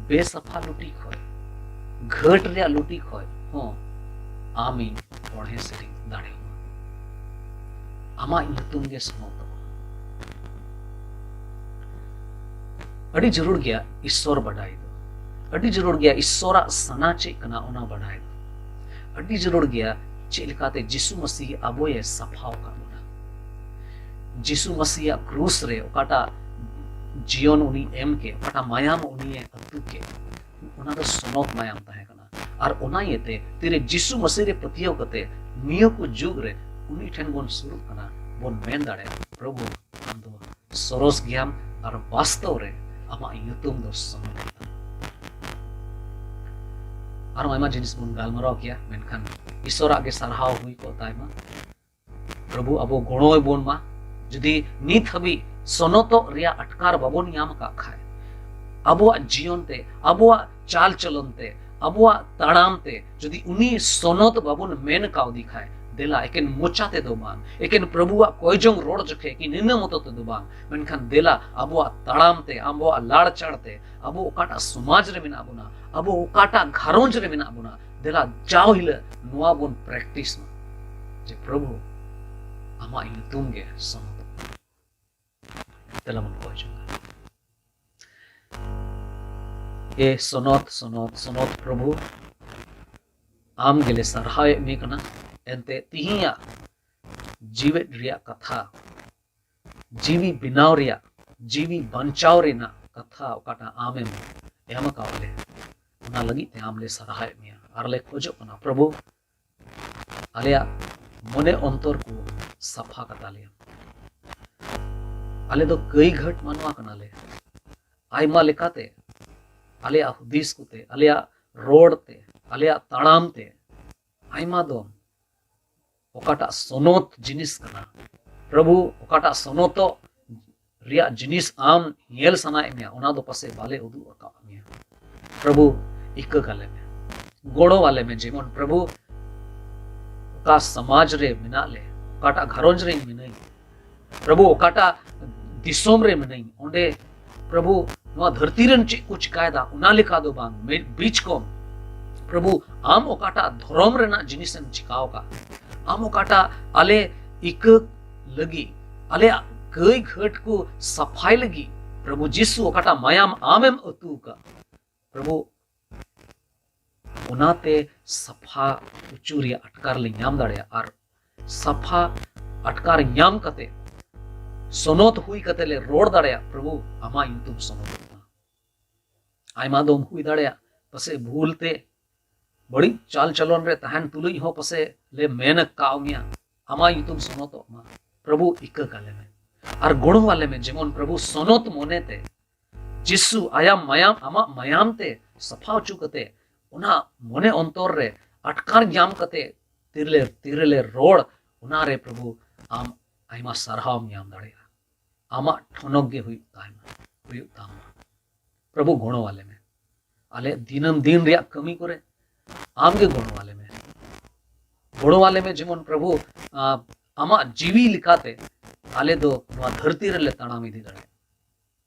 ᱵᱮᱥᱟᱯᱷᱟ ᱞᱩᱴᱤ ᱠᱷᱚᱡ, ᱜᱷᱟᱹᱴ ᱨᱮᱭᱟᱜ ᱞᱩᱴᱤ ᱠᱷᱚᱡ ᱦᱚᱸ ᱟᱢᱤᱧ ᱚᱲᱦᱮ ᱥᱮᱨᱮᱧ ᱫᱟᱲᱮᱭᱟᱢᱟ᱾ ᱟᱢᱟᱜ ᱧᱩᱛᱩᱢ ᱜᱮ ᱥᱚᱱᱚᱛᱚᱜᱼᱟ᱾ ᱟᱹᱰᱤ ᱡᱟᱹᱨᱩᱲ ᱜᱮᱭᱟ ᱤᱥᱥᱚᱨ ᱵᱟᱰᱟᱭ ᱫᱚ, ᱟᱹᱰᱤ ᱡᱟᱹᱨᱩᱲ ᱜᱮᱭᱟ ᱤᱥᱥᱚᱨᱟᱜ ᱥᱟᱱᱟ ᱪᱮᱫ ᱠᱟᱱᱟ ᱚᱱᱟ ᱵᱟᱰᱟᱭ ᱫᱚ, ᱟᱹᱰᱤ ᱡᱟᱹᱨᱩᱲ ᱜᱮᱭᱟ ᱪᱮᱫ ᱞᱮᱠᱟᱛᱮ ᱡᱤᱥᱩ ᱢᱟᱹᱥᱤᱦ ᱟᱵᱚᱭᱮ ᱥᱟᱯᱷᱟ ᱟᱠᱟᱫ ᱵᱚᱱᱟ᱾ ᱡᱤᱥᱩ ᱢᱟᱹᱥᱤᱦᱟᱜ ᱠᱨᱩᱥ ᱨᱮ ᱚᱠᱟᱴᱟᱜ ᱡᱤᱭᱚᱱ ᱩᱱᱤ ᱮᱢ ᱠᱮᱫ, ᱚᱠᱟᱴᱟᱜ ᱢᱟᱭᱟᱢ ᱩᱱᱤᱭᱮ ᱟᱹᱛᱩ ᱠᱮᱫ, ᱚᱱᱟ ᱫᱚ ᱥᱚᱱᱚᱛ ᱢᱟᱭᱟᱢ ᱛᱟᱦᱮᱸ ᱠᱟᱱᱟ᱾ ᱟᱨ ᱚᱱᱟ ᱤᱭᱟᱹᱛᱮ ᱛᱤᱨᱮ ᱡᱤᱥᱩ ᱢᱟᱹᱥᱤᱦ ᱨᱮ ᱯᱟᱹᱛᱭᱟᱹᱣ ᱠᱟᱛᱮ ᱱᱤᱭᱟᱹ ᱠᱚ ᱡᱩᱜᱽ ᱨᱮ ᱩᱱᱤ ᱴᱷᱮᱱ ᱵᱚᱱ ᱥᱩᱨᱩᱜ ᱠᱟᱱᱟ, ᱵᱚᱱ ᱢᱮᱱ ᱫᱟᱲᱮᱭᱟᱜᱼᱟ, ᱯᱨᱚᱵᱷᱩ, ᱟᱢ ᱫᱚ ᱥᱚᱨᱚᱥ ᱜᱮᱭᱟᱢ ᱟᱨ ᱵᱟᱥᱛᱚᱵ ᱨᱮ ᱟᱢᱟᱜ ᱧᱩᱛᱩᱢ ᱫᱚ ᱥᱚᱱᱚᱛ ᱜᱮᱭᱟ᱾ ᱟᱨᱦᱚᱸ ᱟᱭᱢᱟ ᱡᱤᱱᱤᱥ ᱵᱚᱱ ᱜᱟᱞᱢᱟᱨᱟᱣ ᱠᱮᱭᱟ, ᱢᱮᱱᱠᱷᱟᱱ ᱤᱥᱚᱨᱟᱜ ᱜᱮ ᱥᱟᱨᱦᱟᱣ ᱦᱩᱭ ᱠᱚᱜ ᱛᱟᱭ ᱢᱟ᱾ ᱯᱨᱚᱵᱷᱩ ᱟᱵᱚ ᱜᱚᱲᱚᱭ ᱵᱚᱱ ᱢᱟ᱾ ᱡᱩᱫᱤ ᱱᱤᱛ ᱦᱟᱹᱵᱤᱡ ᱥᱚᱱᱚᱛᱚᱜ ᱨᱮᱭᱟᱜ ᱟᱴᱠᱟᱨ ᱵᱟᱵᱚᱱ ᱧᱟᱢ ᱟᱠᱟᱫ ᱠᱷᱟᱡ, ᱟᱵᱚᱣᱟᱜ ᱡᱤᱭᱚᱱ ᱛᱮ, ᱟᱵᱚᱣᱟᱜ ᱪᱟᱞ ᱪᱚᱞᱚᱱ ᱛᱮ, ᱟᱵᱚᱣᱟᱜ ᱛᱟᱲᱟᱢ ᱛᱮ ᱡᱩᱫᱤ ᱩᱱᱤ ᱥᱚᱱᱚᱛ ᱵᱟᱵᱚᱱ ᱢᱮᱱ ᱠᱟᱣᱫᱮ ᱠᱷᱟᱡ, ᱫᱮᱞᱟ ᱮᱠᱮᱱ ᱢᱚᱪᱟ ᱛᱮᱫᱚ ᱵᱟᱝ, ᱮᱠᱮᱱ ᱯᱨᱚᱵᱷᱩᱣᱟᱜ ᱠᱚᱭᱡᱚᱝ ᱨᱚᱲ ᱡᱚᱠᱷᱮᱡ ᱠᱤ ᱱᱤᱱᱟᱹ ᱢᱚᱛᱚ ᱛᱮᱫᱚ ᱵᱟᱝ, ᱢᱮᱱᱠᱷᱟᱱ ᱫᱮᱞᱟ ᱟᱵᱚᱣᱟᱜ ᱛᱟᱲᱟᱢ ᱛᱮ, ᱟᱵᱚᱣᱟᱜ ᱞᱟᱲᱪᱟᱲ ᱛᱮ, ᱟᱵᱚ ᱚᱠᱟᱴᱟᱜ ᱥᱚᱢᱟᱡᱽ ᱨᱮ ᱢᱮᱱᱟᱜ ᱵᱚᱱᱟ, ᱟᱵᱚ ᱚᱠᱟᱴᱟᱜ ᱜᱷᱟᱨᱚᱸᱡᱽ ᱨᱮ ᱢᱮᱱᱟᱜ ᱵᱚᱱᱟ, ᱫᱮᱞᱟ ᱡᱟᱣ ᱦᱤᱞᱳᱜ ᱱᱚᱣᱟ ᱵᱚᱱ practice ᱢᱟ ᱡᱮ, "ᱯᱨᱚᱵᱷᱩ, ᱟᱢᱟᱜ ᱧᱩᱛᱩᱢ ᱜᱮ ᱥᱚᱱᱚᱛ ᱢᱟ᱾" ᱫᱮᱞᱟ ᱵᱚᱱ ᱠᱚᱭ ᱡᱚᱝᱟ᱾ ᱮ ᱥᱚᱱᱚᱛ, ᱥᱚᱱᱚᱛ, ᱥᱚᱱᱚᱛ ᱯᱨᱚᱵᱷᱩ, ᱟᱢ ᱜᱮᱞᱮ ᱥᱟᱨᱦᱟᱣᱮᱫ ᱢᱮ ᱠᱟᱱᱟ᱾ ᱮᱱᱛᱮ ᱛᱤᱦᱤᱧᱟᱜ ᱡᱤᱣᱮᱫ ᱨᱮᱭᱟᱜ ᱠᱟᱛᱷᱟ, ᱡᱤᱣᱤ ᱵᱮᱱᱟᱣ ᱨᱮᱭᱟᱜ, ᱡᱤᱣᱤ ᱵᱟᱧᱪᱟᱣ ᱨᱮᱱᱟᱜ ᱠᱟᱛᱷᱟ ᱚᱠᱟᱴᱟᱜ ᱟᱢᱮᱢ ᱮᱢ ᱟᱠᱟᱫ ᱞᱮ, ᱚᱱᱟ ᱞᱟᱹᱜᱤᱫ ᱛᱮ ᱟᱢ ᱞᱮ ᱥᱟᱨᱦᱟᱣᱮᱫ ᱢᱮᱭᱟ ᱟᱨ ᱞᱮ ᱠᱷᱚᱡᱚᱜ ᱠᱟᱱᱟ, ᱯᱨᱚᱵᱷᱩ, ᱟᱞᱮᱭᱟᱜ ᱢᱚᱱᱮ ᱚᱱᱛᱚᱨ ᱠᱚ ᱥᱟᱯᱷᱟ ᱠᱟᱛᱟ ᱞᱮᱭᱟ᱾ ᱟᱞᱮ ᱫᱚ ᱠᱟᱹᱭ ᱜᱷᱟᱹᱴ ᱢᱟᱱᱣᱟ ᱠᱟᱱᱟᱞᱮ᱾ ᱟᱭᱢᱟ ᱞᱮᱠᱟᱛᱮ ᱟᱞᱮᱭᱟᱜ ᱦᱩᱫᱤᱥ ᱠᱚᱛᱮ, ᱟᱞᱮᱭᱟᱜ ᱨᱚᱲ ᱛᱮ, ᱟᱞᱮᱭᱟᱜ ᱛᱟᱲᱟᱢ ᱛᱮ ᱟᱭᱢᱟ ᱫᱚᱢ ᱚᱠᱟᱴᱟᱜ ᱥᱚᱱᱚᱛ ᱡᱤᱱᱤᱥ ᱠᱟᱱᱟ, ᱯᱨᱚᱵᱷᱩ, ᱚᱠᱟᱴᱟᱜ ᱥᱚᱱᱚᱛᱚᱜ ᱨᱮᱭᱟᱜ ᱡᱤᱱᱤᱥ ᱟᱢ ᱧᱮᱞ ᱥᱟᱱᱟᱭᱮᱫ ᱢᱮᱭᱟ, ᱚᱱᱟ ᱫᱚ ᱯᱟᱥᱮᱡ ᱵᱟᱞᱮ ᱩᱫᱩᱜ ᱟᱠᱟᱫ ᱢᱮᱭᱟ᱾ ᱯᱨᱚᱵᱷᱩ, ᱤᱠᱟᱹ ᱠᱟᱞᱮ ᱢᱮ, ᱜᱚᱲᱚ ᱟᱞᱮ ᱢᱮ, ᱡᱮᱢᱚᱱ, ᱯᱨᱚᱵᱷᱩ, ᱚᱠᱟ ᱥᱚᱢᱟᱡᱽ ᱨᱮ ᱢᱮᱱᱟᱜ ᱞᱮ, ᱚᱠᱟᱴᱟᱜ ᱜᱷᱟᱨᱚᱸᱡᱽ ᱨᱮ ᱢᱤᱱᱟᱹᱧ, ᱯᱨᱚᱵᱷᱩ, ᱚᱠᱟᱴᱟᱜ ᱫᱤᱥᱚᱢ ᱨᱮ ᱢᱤᱱᱟᱹᱧ, ᱚᱸᱰᱮ, ᱯᱨᱚᱵᱷᱩ, ᱱᱚᱣᱟ ᱫᱷᱟᱹᱨᱛᱤ ᱨᱮᱱ ᱪᱮᱫ ᱠᱚ ᱪᱤᱠᱟᱭᱮᱫᱟ, ᱚᱱᱟ ᱞᱮᱠᱟ ᱫᱚ ᱵᱟᱝ, ᱢᱤᱫ ᱵᱤᱪ ᱠᱚᱢ, ᱯᱨᱚᱵᱷᱩ, ᱟᱢ ᱚᱠᱟᱴᱟᱜ ᱫᱷᱚᱨᱚᱢ ᱨᱮᱱᱟᱜ ᱡᱤᱱᱤᱥ ᱮᱢ ᱪᱤᱠᱟᱣ ᱟᱠᱟᱫ, ᱟᱢ ᱚᱠᱟᱴᱟᱜ ᱟᱞᱮ ᱤᱠᱟᱹ ᱞᱟᱹᱜᱤᱫ, ᱟᱞᱮᱭᱟᱜ ᱠᱟᱹᱭ ᱜᱷᱟᱹᱴ ᱠᱚ ᱥᱟᱯᱷᱟᱭ ᱞᱟᱹᱜᱤᱫ, ᱯᱨᱚᱵᱷᱩ ᱡᱤᱥᱩ, ᱚᱠᱟᱴᱟᱜ ᱢᱟᱭᱟᱢ ᱟᱢᱮᱢ ᱟᱹᱛᱩ ᱟᱠᱟᱫ, ᱯᱨᱚᱵᱷᱩ, ᱚᱱᱟᱛᱮ ᱥᱟᱯᱷᱟ ᱚᱪᱚ ᱨᱮᱭᱟᱜ ᱟᱴᱠᱟᱨ ᱞᱮ ᱧᱟᱢ ᱫᱟᱲᱮᱭᱟᱜᱼᱟ᱾ ᱟᱨ ᱥᱟᱯᱷᱟ ᱟᱴᱠᱟᱨ ᱧᱟᱢ ᱠᱟᱛᱮ, ᱥᱚᱱᱚᱛ ᱦᱩᱭ ᱠᱟᱛᱮ ᱞᱮ ᱨᱚᱲ ᱫᱟᱲᱮᱭᱟᱜ, ᱯᱨᱚᱵᱷᱩ, ᱟᱢᱟᱜ ᱧᱩᱛᱩᱢ ᱥᱚᱱᱚᱛᱚᱜ ᱢᱟ᱾ ᱟᱭᱢᱟ ᱫᱚᱢ ᱦᱩᱭ ᱫᱟᱲᱮᱭᱟᱜ, ᱯᱟᱥᱮᱡ ᱵᱷᱩᱞ ᱛᱮ, ᱵᱟᱹᱲᱤᱡ ᱪᱟᱞ ᱪᱚᱞᱚᱱ ᱨᱮ ᱛᱟᱦᱮᱱ ᱛᱩᱞᱩᱡ ᱦᱚᱸ ᱯᱟᱥᱮᱡ ᱞᱮ ᱢᱮᱱ ᱟᱠᱟᱣ ᱢᱮᱭᱟ, ᱟᱢᱟᱜ ᱧᱩᱛᱩᱢ ᱥᱚᱱᱚᱛᱚᱜ ᱢᱟ᱾ ᱯᱨᱚᱵᱷᱩ, ᱤᱠᱟᱹ ᱠᱟᱞᱮ ᱢᱮ ᱟᱨ ᱜᱚᱲᱚ ᱟᱞᱮ ᱢᱮ, ᱡᱮᱢᱚᱱ, ᱯᱨᱚᱵᱷᱩ, ᱥᱚᱱᱚᱛ ᱢᱚᱱᱮ ᱛᱮ ᱡᱤᱥᱩ ᱟᱭᱟᱢ ᱢᱟᱭᱟᱢ, ᱟᱢᱟᱜ ᱢᱟᱭᱟᱢ ᱛᱮ ᱥᱟᱯᱷᱟ ᱦᱚᱪᱚ ᱠᱟᱛᱮ, ᱚᱱᱟ ᱢᱚᱱᱮ ᱚᱱᱛᱚᱨ ᱨᱮ ᱟᱴᱠᱟᱨ ᱧᱟᱢ ᱠᱟᱛᱮ ᱛᱤᱨᱞᱟᱹ ᱛᱤᱨᱞᱟᱹ ᱨᱚᱲ, ᱚᱱᱟᱨᱮ ᱯᱨᱚᱵᱷᱩ ᱟᱢ ᱟᱭᱢᱟ ᱥᱟᱨᱦᱟᱣ ᱮᱢ ᱧᱟᱢ ᱫᱟᱲᱮᱭᱟᱜᱼᱟ᱾ ᱟᱢᱟᱜ ᱴᱷᱚᱱᱚᱠ ᱜᱮ ᱦᱩᱭᱩᱜ ᱛᱟᱢᱟ, ᱦᱩᱭᱩᱜ ᱛᱟᱢᱟ᱾ ᱯᱨᱚᱵᱷᱩ ᱜᱚᱲᱚ ᱟᱞᱮ ᱢᱮ᱾ ᱟᱞᱮ ᱫᱤᱱᱟᱹᱢ ᱫᱤᱱ ᱨᱮᱭᱟᱜ ᱠᱟᱹᱢᱤ ᱠᱚᱨᱮ ᱟᱢ ᱜᱮ ᱜᱚᱲᱚ ᱟᱞᱮ ᱢᱮ᱾ ᱜᱚᱲᱚ ᱟᱞᱮ ᱢᱮ ᱡᱮᱢᱚᱱ ᱯᱨᱚᱵᱷᱩ, ᱟᱢᱟᱜ ᱡᱤᱣᱤ ᱞᱮᱠᱟᱛᱮ ᱟᱞᱮ ᱫᱚ ᱱᱚᱣᱟ ᱫᱷᱟᱹᱨᱛᱤ ᱨᱮᱞᱮ ᱛᱟᱲᱟᱢ ᱤᱫᱤ ᱫᱟᱲᱮᱭᱟᱜᱼᱟ᱾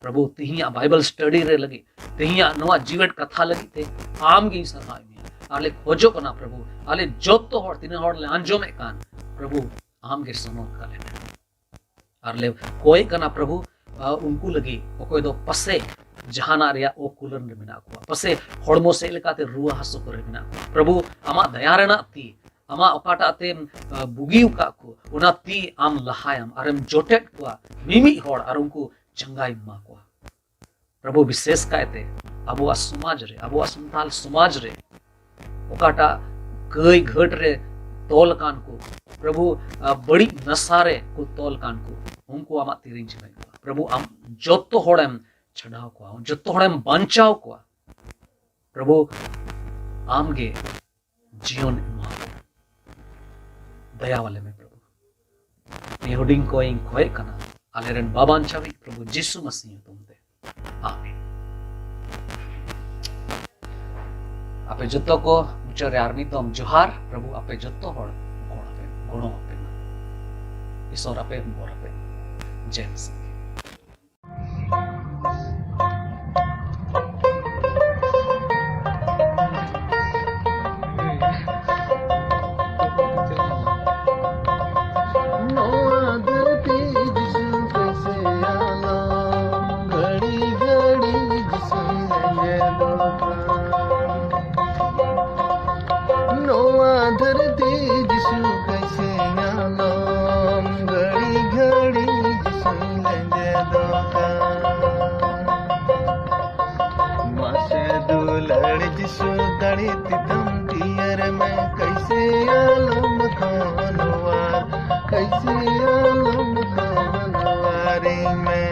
ᱯᱨᱚᱵᱷᱩ, ᱛᱮᱦᱮᱧᱟᱜ ᱵᱟᱭᱵᱮᱞ ᱥᱴᱟᱰᱤ ᱨᱮ ᱞᱟᱹᱜᱤᱫ, ᱛᱮᱦᱮᱧᱟᱜ ᱱᱚᱣᱟ ᱡᱤᱣᱮᱫ ᱠᱟᱛᱷᱟ ᱞᱟᱹᱜᱤᱫ ᱛᱮ ᱟᱢ ᱜᱮᱧ ᱥᱟᱨᱦᱟᱣ ᱢᱮᱭᱟ᱾ ᱟᱨ ᱞᱮ ᱠᱷᱚᱡᱚᱜ ᱠᱟᱱᱟ ᱯᱨᱚᱵᱷᱩ, ᱟᱞᱮ ᱡᱚᱛᱚ ᱦᱚᱲ, ᱛᱤᱱᱟᱹᱜ ᱦᱚᱲ ᱞᱮ ᱟᱸᱡᱚᱢᱮᱫ ᱠᱟᱱ, ᱯᱨᱚᱵᱷᱩ ᱟᱢ ᱜᱮ ᱥᱟᱢᱚᱞ ᱠᱟᱞᱮ ᱢᱮ᱾ ᱟᱨ ᱞᱮ ᱠᱚᱭᱮᱜ ᱠᱟᱱᱟ ᱯᱨᱚᱵᱷᱩ, ᱩᱱᱠᱩ ᱞᱟᱹᱜᱤᱫ ᱚᱠᱚᱭ ᱫᱚ ᱯᱟᱥᱮ ᱡᱟᱦᱟᱱᱟᱜ ᱨᱮᱭᱟᱜ ᱚᱠᱩᱞᱟᱹᱱ ᱨᱮ ᱢᱮᱱᱟᱜ ᱠᱚᱣᱟ, ᱯᱟᱥᱮ ᱦᱚᱲᱢᱚ ᱥᱮᱫ ᱞᱮᱠᱟᱛᱮ ᱨᱩᱣᱟᱹ ᱦᱟᱹᱥᱩ ᱠᱚᱨᱮ ᱢᱮᱱᱟᱜ ᱠᱚᱣᱟ᱾ ᱯᱨᱚᱵᱷᱩ, ᱟᱢᱟᱜ ᱫᱟᱭᱟ ᱨᱮᱱᱟᱜ ᱛᱤ, ᱟᱢᱟᱜ ᱚᱠᱟᱴᱟᱜ ᱛᱮᱢ ᱵᱩᱜᱤ ᱟᱠᱟᱫ ᱠᱚ, ᱚᱱᱟ ᱛᱤ ᱟᱢ ᱞᱟᱦᱟᱭᱟᱢ ᱟᱨᱮᱢ ᱡᱚᱴᱮᱫ ᱠᱚᱣᱟ ᱢᱤᱢᱤᱫ ᱦᱚᱲ, ᱟᱨ ᱩᱱᱠᱩ ᱪᱟᱸᱜᱟᱭ ᱮᱢᱟ ᱠᱚᱣᱟ᱾ ᱯᱨᱚᱵᱷᱩ, ᱵᱤᱥᱮᱥ ᱠᱟᱭᱛᱮ ᱟᱵᱚᱣᱟᱜ ᱥᱚᱢᱟᱡᱽ ᱨᱮ, ᱟᱵᱚᱣᱟᱜ ᱥᱟᱱᱛᱟᱞ ᱥᱚᱢᱟᱡᱽ ᱨᱮ ᱚᱠᱟᱴᱟᱜ ᱠᱟᱹᱭ ᱜᱷᱟᱹᱴ ᱨᱮ ᱛᱚᱞ ᱟᱠᱟᱱ ᱠᱚ, ᱯᱨᱚᱵᱷᱩ, ᱵᱟᱹᱲᱤᱡ ᱱᱟᱥᱟ ᱨᱮ ᱠᱚ ᱛᱚᱞ ᱟᱠᱟᱱ ᱠᱚ, ᱩᱱᱠᱩ ᱟᱢᱟᱜ ᱛᱤᱨᱤᱧ ᱡᱷᱟᱹᱞᱟᱹᱭ ᱠᱚᱣᱟ᱾ ᱯᱨᱚᱵᱷᱩ, ᱟᱢ ᱡᱚᱛᱚ ᱦᱚᱲᱮᱢ ᱪᱷᱟᱰᱟᱣ ᱠᱚᱣᱟ, ᱡᱚᱛᱚ ᱦᱚᱲᱮᱢ ᱵᱟᱧᱪᱟᱣ ᱠᱚᱣᱟ᱾ ᱯᱨᱚᱵᱷᱩ, ᱟᱢ ᱜᱮ ᱡᱤᱭᱚᱱ ᱮᱢᱟ ᱠᱚ᱾ ᱫᱟᱭᱟ ᱟᱞᱮ ᱢᱮ ᱯᱨᱚᱵᱷᱩ᱾ ᱱᱤᱭᱟᱹ ᱦᱩᱰᱤᱧ ᱠᱚᱭᱮᱧ ᱠᱷᱚᱭᱮᱜ ᱠᱟᱱᱟ ᱟᱞᱮᱨᱮᱱ ᱵᱟᱵᱟᱧᱪᱟᱣᱤᱡ ᱯᱨᱚᱵᱷᱩ ᱡᱤᱥᱩ ᱢᱟᱥᱤ ᱧᱩᱛᱩᱢ ᱛᱮ᱾ ᱟᱢᱮᱱ᱾ ᱟᱯᱮ ᱡᱚᱛᱚ ᱠᱚ ᱢᱩᱪᱟᱹᱫ ᱨᱮ ᱟᱨ ᱢᱤᱫ ᱫᱚᱢ ᱡᱚᱦᱟᱨ᱾ ᱯᱨᱚᱵᱷᱩ ᱟᱯᱮ ᱡᱚᱛᱚ ᱦᱚᱲ ᱜᱚᱲᱚ ᱟᱯᱮ, ᱜᱚᱲᱚ ᱟᱯᱮ ᱢᱟ᱾ ᱤᱥᱚᱨ ᱟᱯᱮ ᱵᱚᱨ ᱟᱯᱮ ᱢᱟ᱾ ᱡᱮ ᱢᱟᱥᱤ᱾ ᱱᱚᱣᱟ ᱫᱷᱟᱹᱨᱛᱤ ᱡᱤᱥᱩ ᱠᱟᱹᱥᱤᱭᱟᱞᱚᱢ, ᱜᱷᱟᱹᱲᱤ ᱜᱷᱟᱹᱲᱤ ᱡᱤᱥᱩ ᱞᱮᱸᱡᱮᱫᱚᱜ ᱠᱟᱱ᱾ ᱱᱚᱣᱟ ᱫᱷᱟᱹᱨᱛᱤ ᱡᱤᱥᱩ ᱠᱟᱹᱥᱤᱭᱟᱞᱚᱢ, ᱜᱷᱟᱹᱲᱤ ᱜᱷᱟᱹᱲᱤ ᱡᱤᱥᱩ ᱞᱮᱸᱡᱮᱫᱚᱜ ᱠᱟᱱ᱾ ᱢᱟᱥᱮ ᱫᱩᱞᱟᱹᱲ ᱡᱤᱥᱩ ᱫᱟᱲᱮ ᱛᱮᱛᱟᱢ ᱛᱤᱭᱟᱹᱨ ᱢᱮ, ᱠᱟᱹᱥᱤᱭᱟᱞᱚᱢ ᱠᱷᱚᱱᱣᱟᱨ, ᱠᱟᱹᱥᱤᱭᱟᱞᱚᱢ ᱠᱷᱚᱱᱣᱟᱨᱤᱧ ᱢᱮ᱾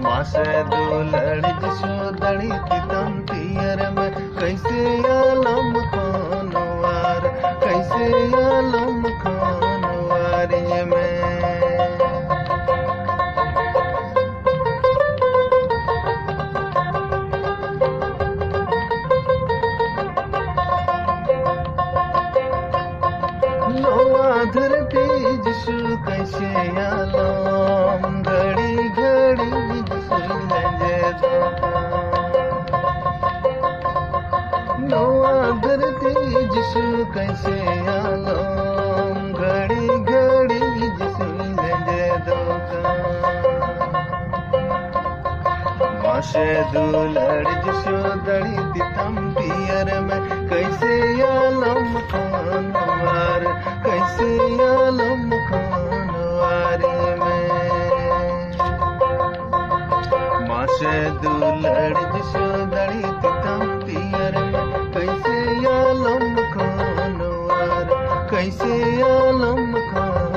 ᱢᱟᱥᱮ ᱫᱩᱞᱟᱹᱲ ᱡᱤᱥᱩ ᱫᱟᱲᱮ ᱛᱮᱛᱟᱢ ᱛᱤᱭᱟᱹᱨ ᱢᱮ, कैसे आलम खान वार, कैसे आलम खान वारी में। ᱱᱚᱣᱟ ᱫᱷᱟᱹᱨᱛᱤ ᱡᱤᱥᱩ ᱠᱟᱹᱭᱥᱮ ᱟᱞᱚᱢ ᱜᱷᱟᱹᱲᱤ ᱜᱷᱟᱹᱲᱤ ᱡᱤᱥᱩ ᱞᱮᱸᱡᱮᱫᱚᱜᱼᱟ᱾ ᱱᱚᱣᱟ ᱫᱷᱟᱹᱨᱛᱤ ᱡᱤᱥᱩ ᱠᱟᱹᱭᱥᱮ ᱟᱞᱚᱢ ᱜᱷᱟᱹᱲᱤ ᱜᱷᱟᱹᱲᱤ ᱡᱤᱥᱩ ᱞᱮᱸᱡᱮᱫᱚᱜᱼᱟ᱾ ᱢᱟᱥᱮ ᱫᱩᱞᱟᱹᱲ ᱡᱤᱥᱩ ᱫᱟᱲᱮ ᱛᱤᱛᱟᱢ ᱯᱤᱭᱟᱨ ᱢᱮ, ᱠᱟᱹᱭᱥᱮ ᱟᱞᱚᱢ ᱠᱷᱚᱱᱣᱟᱨ, ᱠᱟᱹᱭᱥᱮ ᱟᱞᱚᱢ ᱠᱷᱚᱱᱣᱟᱨ ᱢᱮ᱾ ᱢᱟᱥᱮ ᱫᱩᱞᱟᱹᱲ ᱡᱤᱥᱩ ᱫᱟᱲᱮ ᱛᱤᱛᱟᱢ ᱯᱤᱭᱟᱨ ᱢᱮ, ᱠᱟᱹᱭᱥᱮ ᱟᱞᱚᱢ ᱠᱷᱚᱱᱣᱟᱨ, ᱠᱟᱹᱭᱥᱮ ᱟᱞᱚᱢ ᱠᱷᱚᱱ